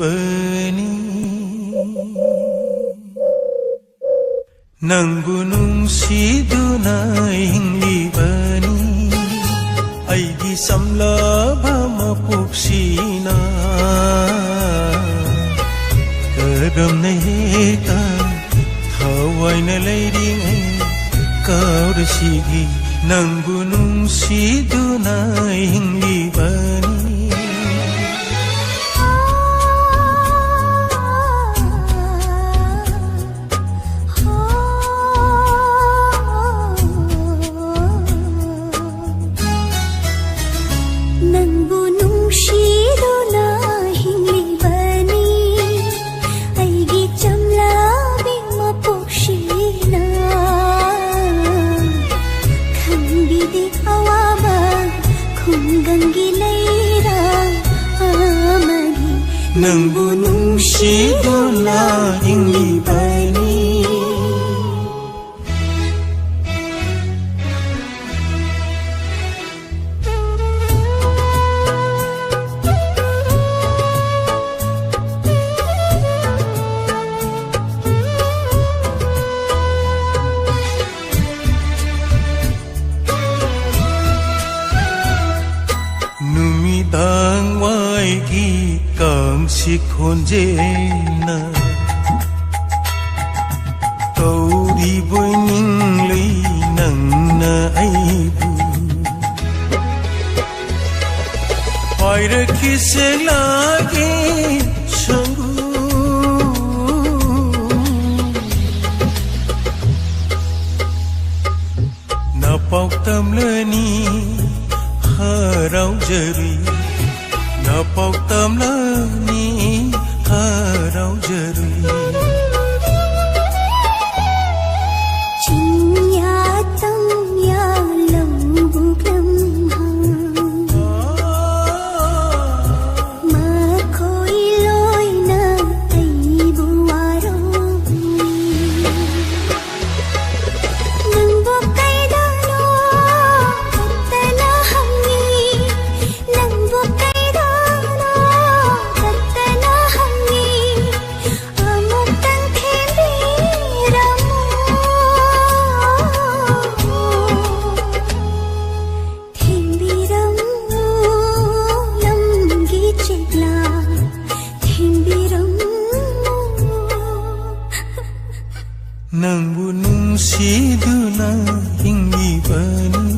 ꯅꯪꯕꯨ ꯅꯨꯡꯁꯤꯗꯨꯅ ꯍꯤꯡꯂꯤꯕꯅꯤ꯫ ꯑꯩꯒꯤ ꯆꯝꯂꯕ ꯃꯄꯣꯛꯁꯤꯅ ꯀꯔꯝꯅ ꯍꯦꯛꯇ ꯊꯋꯥꯏꯅ ꯂꯩꯔꯤꯉꯩ ꯀꯥꯎꯔꯁꯤꯒꯦ꯫ ꯅꯪꯕꯨ ꯅꯨꯡꯁꯤꯗꯨꯅ ꯍꯤꯡꯂꯤꯕꯅꯤ꯫ ꯅꯪꯕꯨ ꯅꯨꯡꯁꯤꯗꯨꯅ ꯍꯤꯡꯂꯤꯕꯅꯤ꯫ ꯅꯪꯕꯨ ꯅꯨꯡꯁꯤꯗꯨꯅ ꯍꯤꯡꯂꯤꯕꯅꯤ꯫ ꯅꯨꯃꯤꯗꯥꯡ ꯋꯥꯏꯒꯤ ꯀꯥꯡꯁꯤ ꯈꯣꯟꯖꯦꯜꯅ ꯀꯧꯔꯤꯕꯣꯏ ꯅꯤꯡꯂꯤ ꯅꯪꯅ ꯑꯩꯕꯨ꯫ ꯄꯥꯏꯔꯛꯈꯤ ꯁꯦꯛꯂꯥꯒꯤ ꯁꯪꯒꯨ꯫ ꯅꯄꯥꯎ ꯇꯝꯂꯅꯤ ꯍꯔꯥꯎꯖꯔꯤ, ꯅꯄꯥꯎ ꯇꯝꯂꯅꯤ ꯍꯔꯥꯎꯖꯔꯤ꯫ ꯆꯤꯡꯌꯥ ꯇꯝꯌꯥ ꯂꯧꯕꯨꯛ ꯂꯝꯍꯥꯡ, ꯃꯈꯣꯏ ꯂꯣꯏꯅ ꯑꯩꯕꯨ ꯋꯥꯔꯧꯏ꯫ ꯅꯪꯕꯨ ꯀꯩꯗꯧꯅꯣ ꯈꯛꯇꯅ ꯍꯪꯉꯤ, ꯅꯪꯕꯨ ꯀꯩꯗꯧꯅꯣ ꯈꯛꯇꯅ ꯍꯪꯉꯤ꯫ ꯑꯃꯨꯛꯇꯪ ꯊꯦꯝꯕꯤꯔꯝꯃꯨ, ꯊꯦꯝꯕꯤꯔꯝꯃꯨ, ꯂꯝꯒꯤ ꯆꯦꯛꯂꯥ, ꯊꯦꯝꯕꯤꯔꯝꯃꯨ꯫ ꯅꯪꯕꯨ ꯅꯨꯡꯁꯤꯗꯨꯅ ꯍꯤꯡꯂꯤꯕꯅꯤ꯫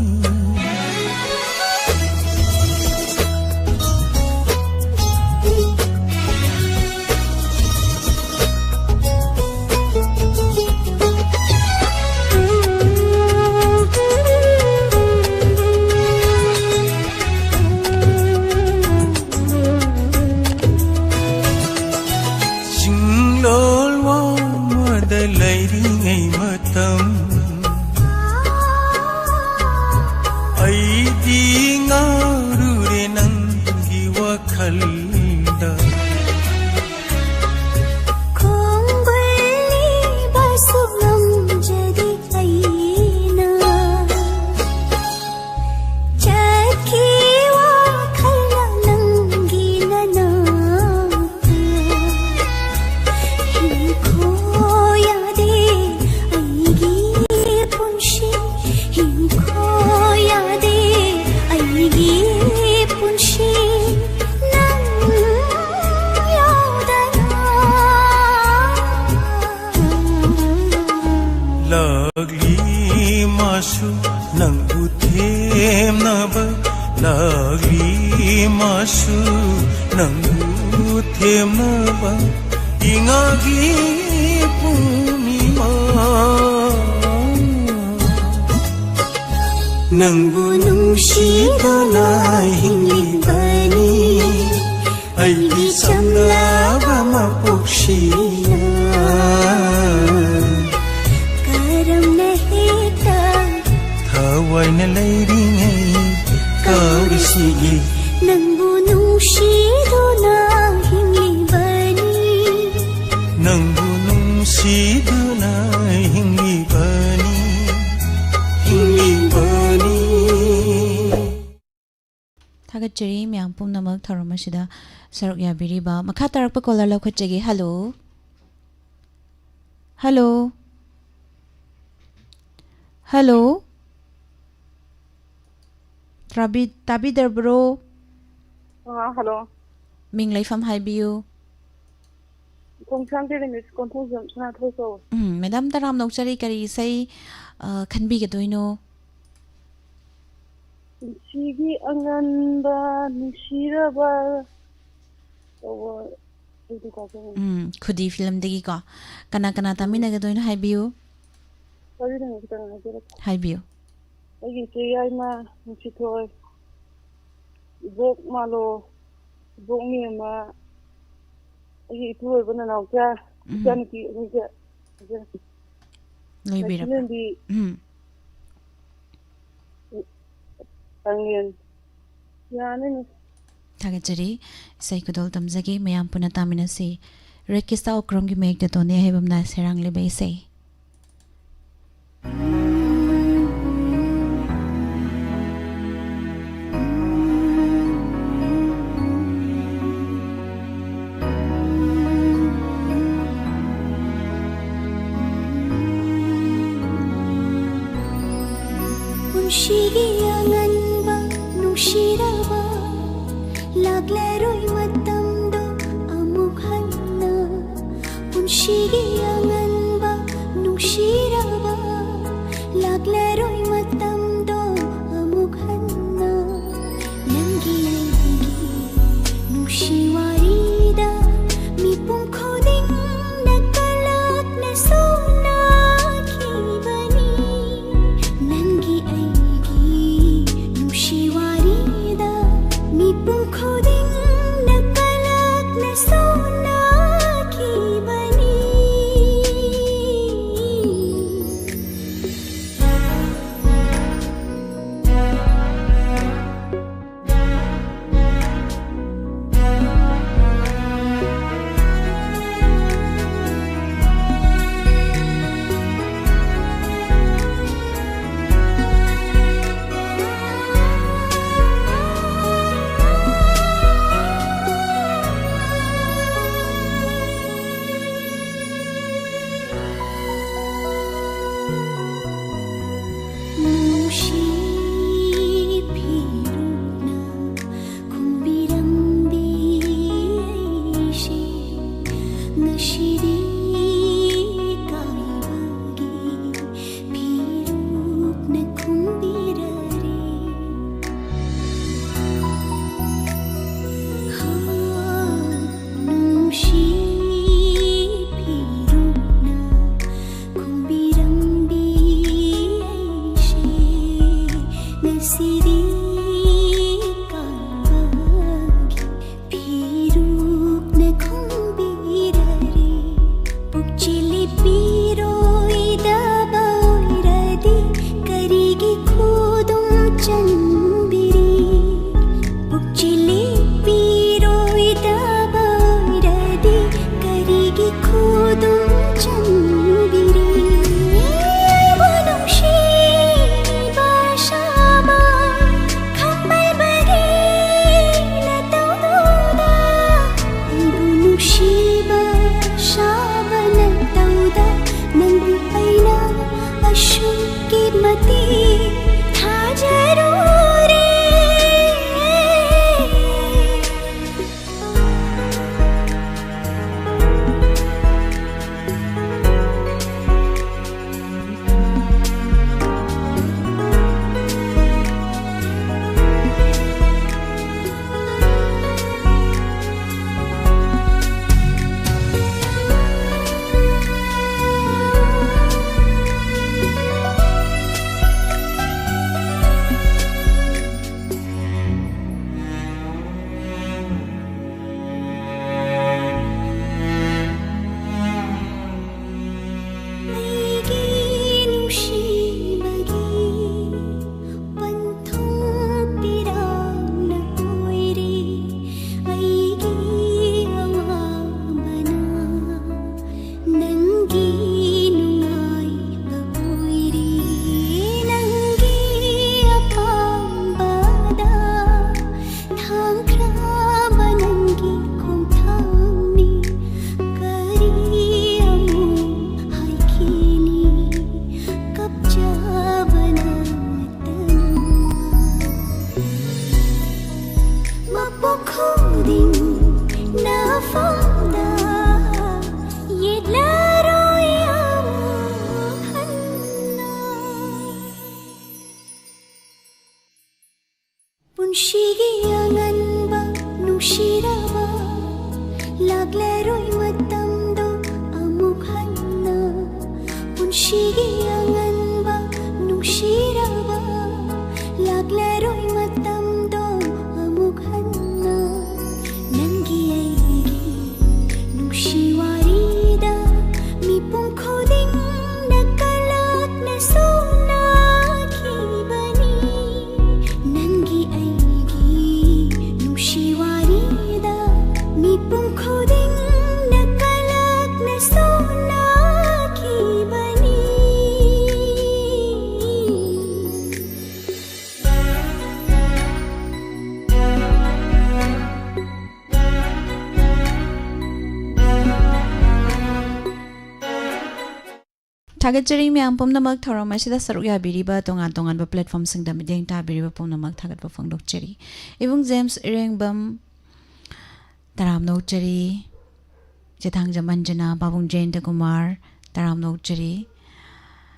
ꯆꯤꯡꯂꯣꯜ ꯋꯥꯡꯃꯗ ꯂꯩꯔꯤꯉꯩ ꯃꯇꯝ, ꯊꯦꯝꯅꯕ ꯂꯥꯛꯂꯤ ꯃꯥꯁꯨ, ꯅꯪꯕꯨ ꯊꯦꯝꯅꯕ ꯏꯉꯥꯒꯤ ꯄꯨꯡꯅꯤꯃꯥ꯫ ꯅꯪꯕꯨ ꯅꯨꯡꯁꯤꯗꯨꯅ ꯍꯤꯡꯂꯤꯕꯅꯤ ꯑꯩꯒꯤ ꯆꯝꯂꯕ ꯃꯄꯣꯛꯁꯤꯅ꯫ ꯀꯔꯝꯅ ꯍꯦꯛꯇ ꯊꯋꯥꯏꯅ ꯂꯩꯔꯤꯉꯩ ꯀꯥꯎꯔꯤꯁꯤꯒꯤ꯫ ꯅꯪꯕꯨ ꯅꯨꯡꯁꯤꯗꯨꯅ ꯍꯤꯡꯂꯤꯕꯅꯤ꯫ ꯅꯪꯕꯨ ꯅꯨꯡꯁꯤꯗꯨꯅ ꯍꯤꯡꯂꯤꯕꯅꯤ, ꯍꯤꯡꯂꯤꯕꯅꯤ꯫ ꯊꯥꯒꯠꯆꯔꯤ ꯃꯌꯥꯝ ꯄꯨꯝꯅꯃꯛ ꯊꯧꯔꯝ ꯑꯁꯤꯗ ꯁꯔꯨꯛ ꯌꯥꯕꯤꯔꯤꯕ꯫ ꯃꯈꯥ ꯇꯥꯔꯛꯄ caller ꯂꯧꯈꯠꯆꯒꯦ꯫ Hello꯫ Hello꯫ Hello꯫ ꯇꯥꯕꯤ-, ꯇꯥꯕꯤꯗ꯭ꯔꯕ꯭ꯔꯣ? ꯑꯥ, hello꯫ ꯃꯤꯡ ꯂꯩꯐꯝ ꯍꯥꯏꯕꯤꯌꯨ꯫ ꯈꯣꯡꯁꯥꯡ ꯇꯦꯔꯦꯃꯤꯁ ꯀꯣꯟꯊꯧꯖꯝ ꯁꯅꯥꯊꯣꯏ ꯀꯧ꯫ ꯎꯝ, madam ꯇꯔꯥꯝꯅ ꯑꯣꯛꯆꯔꯤ꯫ ꯀꯔꯤ ꯏꯁꯩ, ꯑ, ꯈꯟꯕꯤꯒꯗꯣꯏꯅꯣ? ꯄꯨꯟꯁꯤꯒꯤ ꯑꯉꯟꯕ ꯅꯨꯡꯁꯤꯔꯕ ꯇꯧꯕ ꯏꯁꯩꯗꯨ ꯇꯥꯖꯅꯤꯡꯉꯤ꯫ ꯎꯝ, ꯈꯨꯗꯤ film ꯗꯒꯤꯀꯣ꯫ ꯀꯅꯥ ꯀꯅꯥ ꯎꯝ꯫ ꯇꯥꯃꯤꯟꯅꯒꯗꯣꯏꯅꯣ ꯍꯥꯏꯕꯤꯌꯨ꯫ ꯋꯥꯔꯤ ꯅꯪ ꯈꯤꯇꯪ ꯍꯥꯏꯖꯔꯛꯀꯦ꯫ ꯍꯥꯏꯕꯤꯌꯨ꯫ ꯑꯩꯒꯤ ꯏꯆꯦ ꯌꯥꯏꯃ ꯅꯨꯡꯁꯤꯊꯣꯏ, ꯏꯕꯣꯛ ꯃꯥꯂꯣ, ꯏꯕꯣꯛ ꯃꯦꯝꯃ, ꯑꯩꯒꯤ ꯏꯄꯨꯔꯣꯏꯕ ꯅꯅꯥꯎꯆꯥ, ꯎꯝ꯫ ꯏꯆꯥꯅꯨꯄꯤ ꯑꯅꯤꯁꯦ ꯍꯥꯏꯖꯔꯛꯀꯦ꯫ ꯂꯩꯕꯤꯔꯕ꯭ꯔꯥ? ꯂꯩꯆꯤꯂꯦꯟꯕꯤ, ꯎꯝ꯫ ꯇꯥꯡꯂꯦꯟ꯫ ꯌꯥꯅꯤꯅꯦ꯫ ꯊꯥꯒꯠꯆꯔꯤ꯫ ꯏꯁꯩ ꯈꯨꯗꯣꯜ ꯇꯝꯖꯒꯦ, ꯃꯌꯥꯝ ꯄꯨꯟꯅ ꯇꯥꯃꯤꯟꯅꯁꯤ꯫ ꯔꯦꯀꯤꯁꯇꯥ ꯑꯣꯀ꯭ꯔꯝꯒꯤ ꯃꯌꯦꯛꯇ ꯇꯣꯅꯤ ꯍꯩꯕꯝꯅ ꯁꯩꯔꯥꯡꯂꯤꯕ ꯏꯁꯩ꯫ ꯄꯨꯟꯁꯤꯒꯤ ꯑꯉꯟꯕ ꯅꯨꯡꯁꯤꯔꯕ ꯂꯥꯛꯂꯔꯣꯏ ꯃꯇꯝꯗꯣ ꯑꯃꯨꯛ ꯍꯟꯅ꯫ ꯄꯨꯟꯁꯤꯒꯤ ꯑꯉꯟꯕ ꯅꯨꯡꯁꯤꯔꯕ ꯂꯥꯛꯂꯔꯣꯏ ꯃꯇꯝꯗꯣ ꯅꯨꯡꯁꯤ ꯐꯤꯔꯨꯛꯅ ꯈꯨꯝꯕꯤꯔꯝꯕꯤ ꯑꯩꯁꯦ ꯉꯁꯤꯗꯤ ꯏꯀꯥꯏꯕꯒꯤ ꯐꯤꯔꯨꯛꯅ ꯈꯨꯝꯕꯤꯔꯔꯦ꯫ ꯍꯣ, ꯅꯨꯡꯁꯤ ꯐꯤꯔꯨꯛꯅ ꯈꯨꯝꯕꯤꯔꯝꯕꯤ ꯑꯩꯁꯦ ꯉꯁꯤꯗꯤ ꯀꯥꯡꯕꯒꯤ ꯐꯤꯔꯨꯛꯅ ꯈꯨꯝꯕꯤꯔꯔꯦ꯫ ꯄꯨꯛꯆꯦꯜ ꯄꯤꯔꯣꯏꯗꯕ ꯑꯣꯏꯔꯗꯤ ꯀꯔꯤꯒꯤ ꯈꯨꯗꯨꯝ ꯆꯟꯕꯤꯔꯤ? ꯄꯨꯛꯆꯦꯜ ꯄꯤꯔꯣꯏꯗꯕ ꯑꯣꯏꯔꯗꯤ ꯀꯔꯤꯒꯤ ꯈꯨꯗꯨꯝ ꯆꯟꯕꯤꯔꯤ? ꯑꯩꯕꯨ ꯅꯨꯡꯁꯤꯕ ꯁꯥꯕ ꯈꯝꯕꯜꯕꯒꯤ ꯅꯇꯧꯗꯨꯗ, ꯑꯩꯕꯨ ꯅꯨꯡꯁꯤꯕ ꯁꯥꯕ ꯅꯇꯧꯗ ꯅꯪꯕꯨ ꯑꯩꯅ ꯑꯁꯨꯛꯀꯤ ꯃꯇꯤꯛ ꯊꯥꯖꯔꯨꯔꯦ꯫ ꯅꯨꯡꯁꯤꯒꯤ ꯑꯉꯟꯕ ꯅꯨꯡꯁꯤꯔꯕ, ꯂꯥꯛꯂꯔꯣꯏ ꯃꯇꯝꯗꯣ ꯑꯃꯨꯛ ꯍꯟꯅ꯫ ꯄꯨꯟꯁꯤꯒꯤ ꯑꯉꯟꯕ ꯅꯨꯡꯁꯤꯔꯕ, ꯂꯥꯛꯂꯔꯣꯏ ꯃꯇꯝꯗꯣ ꯑꯃꯨꯛ ꯍꯟꯅ꯫ ꯅꯪꯒꯤ ꯑꯩꯒꯤ ꯅꯨꯡꯁꯤ ꯋꯥꯔꯤꯗ ꯃꯤꯄꯨꯝ ꯈꯨꯗꯤꯡꯅ ꯀꯂꯛꯅ ꯁꯣꯟꯅꯈꯤꯕꯅꯤ꯫ ꯅꯪꯒꯤ ꯑꯩꯒꯤ ꯅꯨꯡꯁꯤ ꯋꯥꯔꯤꯗ ꯃꯤꯄꯨꯝ ꯈꯨꯗꯤꯡꯅ ꯀꯂꯛꯅ ꯁꯣꯟꯅꯈꯤꯕꯅꯤ꯫ ꯊꯥꯒꯠꯆꯔꯤ ꯃꯌꯥꯝ ꯄꯨꯝꯅꯃꯛ, ꯊꯧꯔꯝ ꯑꯁꯤꯗ ꯁꯔꯨꯛ ꯌꯥꯕꯤꯔꯤꯕ, ꯇꯣꯉꯥꯟ ꯇꯣꯉꯥꯟꯕ platformꯁꯤꯡꯗ ꯃꯤꯠꯌꯦꯡ ꯇꯥꯕꯤꯔꯤꯕ ꯄꯨꯝꯅꯃꯛ ꯊꯥꯒꯠꯄ ꯐꯣꯡꯗꯣꯛꯆꯔꯤ꯫ ꯏꯕꯨꯡ ꯖꯦꯝꯁ ꯏꯔꯦꯡꯕꯝ, ꯇꯔꯥꯝꯅ ꯑꯣꯛꯆꯔꯤ꯫ ꯆꯦꯊꯥꯡꯖꯝ ꯑꯟꯖꯅꯥ, ꯄꯥꯕꯨꯡ ꯖꯌꯟꯇ ꯀꯨꯃꯥꯔ, ꯇꯔꯥꯝꯅ ꯑꯣꯛꯆꯔꯤ꯫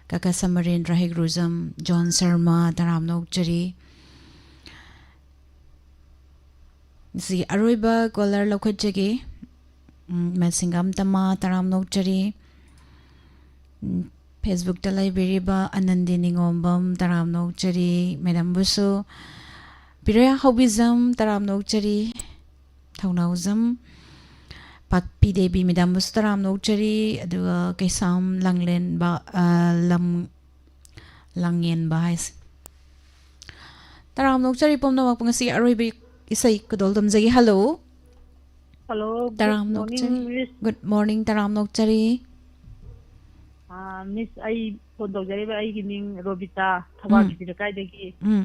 ꯀꯀꯥ ꯁꯃꯔꯦꯟꯗ꯭ꯔ ꯍꯩꯒ꯭ꯔꯨꯖꯝ, ꯖꯣꯟ ꯁꯔꯃ, ꯇꯔꯥꯝꯅ ꯑꯣꯛꯆꯔꯤ꯫ ꯁꯤ ꯑꯔꯣꯏꯕ caller ꯂꯧꯈꯠꯆꯒꯦ꯫ ꯎꯝ, ꯃꯁꯤꯡꯒꯝ ꯇꯃꯥ, ꯇꯔꯥꯝꯅ ꯑꯣꯛꯆꯔꯤ꯫ ꯎꯝ, Facebookꯇ ꯂꯩꯕꯤꯔꯤꯕ ꯑꯅꯟꯗꯤ ꯅꯤꯉꯣꯝꯕꯝ, ꯇꯔꯥꯝꯅ ꯑꯣꯛꯆꯔꯤ꯫ ꯃꯦꯗꯥꯝꯕꯨꯁꯨ ꯄꯤꯔꯣꯌꯥ ꯍꯧꯕꯤꯖꯝ, ꯇꯔꯥꯝꯅ ꯑꯣꯛꯆꯔꯤ꯫ ꯊꯧꯅꯥꯎꯖꯝ ꯄꯥꯛꯄꯤ ꯗꯦꯕꯤ, ꯃꯦꯗꯥꯝꯕꯨꯁꯨ ꯇꯔꯥꯝꯅ ꯑꯣꯛꯆꯔꯤ꯫ ꯑꯗꯨꯒ ꯀꯩꯁꯥꯝ ꯂꯥꯡꯂꯦꯟꯕ, ꯑ, ꯂꯝ, ꯂꯥꯡꯉꯦꯟꯕ ꯍꯥꯏꯁꯦ꯫ ꯇꯔꯥꯝꯅ ꯑꯣꯛꯆꯔꯤ ꯄꯨꯝꯅꯃꯛꯄꯨ꯫ ꯉꯁꯤ ꯑꯔꯣꯏꯕ ꯏꯁꯩ ꯈꯨꯗꯣꯜ ꯇꯝꯖꯒꯦ꯫ Hello꯫ Hello, good ꯇꯔꯥꯝꯅ morning, ꯑꯣꯛꯆꯔꯤ꯫ Miss꯫ Good morning, ꯇꯔꯥꯝꯅ ꯑꯣꯛꯆꯔꯤ꯫ ꯑꯥ, Miss, ꯑꯩ phone ꯇꯧꯖꯔꯤꯕ ꯑꯩꯒꯤ ꯃꯤꯡ ꯔꯣꯕꯤꯇꯥ, ꯊꯧꯕꯥꯜ ꯎꯝ꯫ ꯀꯦꯕꯤ ꯂꯩꯀꯥꯏꯗꯒꯤ꯫ ꯎꯝ꯫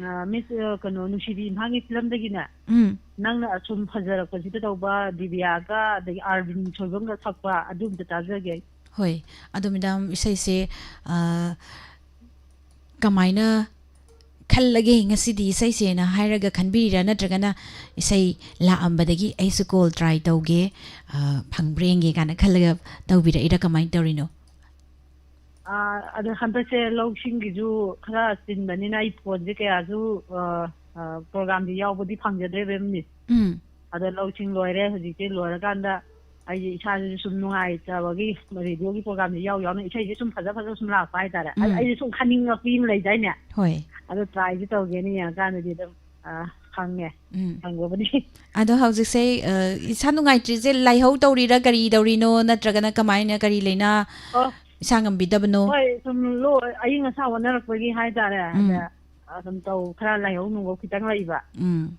ꯑꯥ, Miss, ꯑꯥ, ꯀꯩꯅꯣ, ꯅꯨꯡꯁꯤꯕꯤ ꯏꯝꯐꯥꯜꯒꯤ ꯐꯤꯂꯝꯗꯒꯤꯅꯦ, ꯎꯝ꯫ ꯅꯪꯅ ꯑꯁꯨꯝ ꯐꯖꯔꯛꯄꯁꯤꯗ ꯇꯧꯕ ꯗꯤꯕꯤꯌꯥꯒ ꯑꯗꯒꯤ ꯑꯥꯔꯕꯤꯟ ꯁꯣꯏꯕꯝꯒ ꯁꯛꯄ ꯑꯗꯨ ꯑꯝꯇ ꯇꯥꯖꯒꯦ꯫ ꯍꯣꯏ, ꯑꯗꯣ ꯃꯦꯗꯥꯝ, ꯏꯁꯩꯁꯦ, ꯑꯥ, ꯀꯃꯥꯏꯅ ꯈꯜꯂꯒꯦ ꯉꯁꯤꯗꯤ ꯏꯁꯩꯁꯦꯅ ꯍꯥꯏꯔꯒ ꯈꯟꯕꯤꯔꯤꯔꯥ, ꯅꯠꯇ꯭ꯔꯒꯅ ꯏꯁꯩ ꯂꯥꯛꯑꯝꯕꯗꯒꯤ ꯑꯩꯁꯨ call try ꯇꯧꯒꯦ, ꯑꯥ, ꯐꯪꯕ꯭ꯔꯥ ꯌꯦꯡꯒꯦ ꯀꯥꯏꯅ ꯈꯜꯂꯒ ꯇꯧꯕꯤꯔꯛꯏꯔꯥ, ꯀꯃꯥꯏꯅ ꯇꯧꯔꯤꯅꯣ? ꯑꯥ, ꯑꯗꯣ ꯍꯟꯗꯛꯁꯦ ꯂꯧꯁꯤꯡꯒꯤꯁꯨ ꯈꯔ ꯆꯤꯟꯕꯅꯤꯅ ꯑꯩ ꯐꯣꯟꯁꯦ ꯀꯌꯥꯁꯨ, ꯑꯥ, ꯑꯥ, ꯄ꯭ꯔꯣꯒ꯭ꯔꯥꯝꯁꯦ ꯌꯥꯎꯕꯗꯤ ꯐꯪꯖꯗ꯭ꯔꯦꯕ, ꯃꯤꯁ꯫ ꯎꯝ꯫ ꯑꯗꯣ ꯂꯧꯁꯤꯡ ꯂꯣꯏꯔꯦ, ꯍꯧꯖꯤꯛꯇꯤ ꯂꯣꯏꯔꯀꯥꯟꯗ ꯑꯩꯁꯦ ꯏꯁꯥꯁꯤꯁꯨ ꯁꯨꯝ ꯅꯨꯡꯉꯥꯏꯇꯕꯒꯤ ꯔꯦꯗꯤꯑꯣꯒꯤ ꯄ꯭ꯔꯣꯒ꯭ꯔꯥꯝꯁꯦ ꯌꯥꯎ ꯌꯥꯎꯅ ꯏꯁꯩꯁꯦ ꯁꯨꯝ ꯐꯖ ꯐꯖꯕ ꯁꯨꯝ ꯂꯥꯛꯄ ꯍꯥꯏꯇꯥꯔꯦ꯫ ꯑ-, ꯎꯝ꯫ ꯑꯩꯁꯦ ꯁꯨꯝ ꯈꯟꯅꯤꯡꯉꯛꯄꯤ ꯑꯃ ꯂꯩꯗꯥꯏꯅꯦ? ꯍꯣꯏ꯫ ꯑꯗꯣ ꯇ꯭ꯔꯥꯏꯁꯦ ꯇꯧꯒꯦꯅ ꯌꯦꯡꯉꯀꯥꯟꯗꯗꯤ ꯑꯗꯨꯝ, ꯑ, ꯐꯪꯉꯦ꯫ ꯎꯝ꯫ ꯐꯪꯕꯕꯨꯗꯤ꯫ ꯑꯗꯣ ꯍꯧꯖꯤꯛꯁꯦ, ꯑ, ꯏꯁꯥ ꯅꯨꯡꯉꯥꯏꯇ꯭ꯔꯤꯁꯦ ꯂꯥꯏꯍꯧ ꯇꯧꯔꯤꯔꯥ, ꯀꯔꯤ ꯇꯧꯔꯤꯅꯣ, ꯅꯠꯇ꯭ꯔꯒꯅ ꯀꯃꯥꯏꯅ, ꯀꯔꯤ ꯂꯥꯏꯅꯥ ꯑꯣ꯫ ꯏꯁꯥ ꯉꯝꯕꯤꯗꯕꯅꯣ? ꯍꯣꯏ, ꯁꯨꯝ ꯂꯣ-, ꯑꯌꯤꯡ ꯑꯁꯥ ꯑꯣꯟꯅꯔꯛꯄꯒꯤ ꯍꯥꯏꯇꯥꯔꯦ꯫ ꯎꯝ꯫ ꯑꯗ ꯑꯗꯨꯝ ꯇꯧ-, ꯈꯔ ꯂꯥꯏꯍꯧ ꯅꯨꯡꯍꯧ ꯈꯤꯇꯪ ꯂꯩꯕ꯫ ꯎꯝ꯫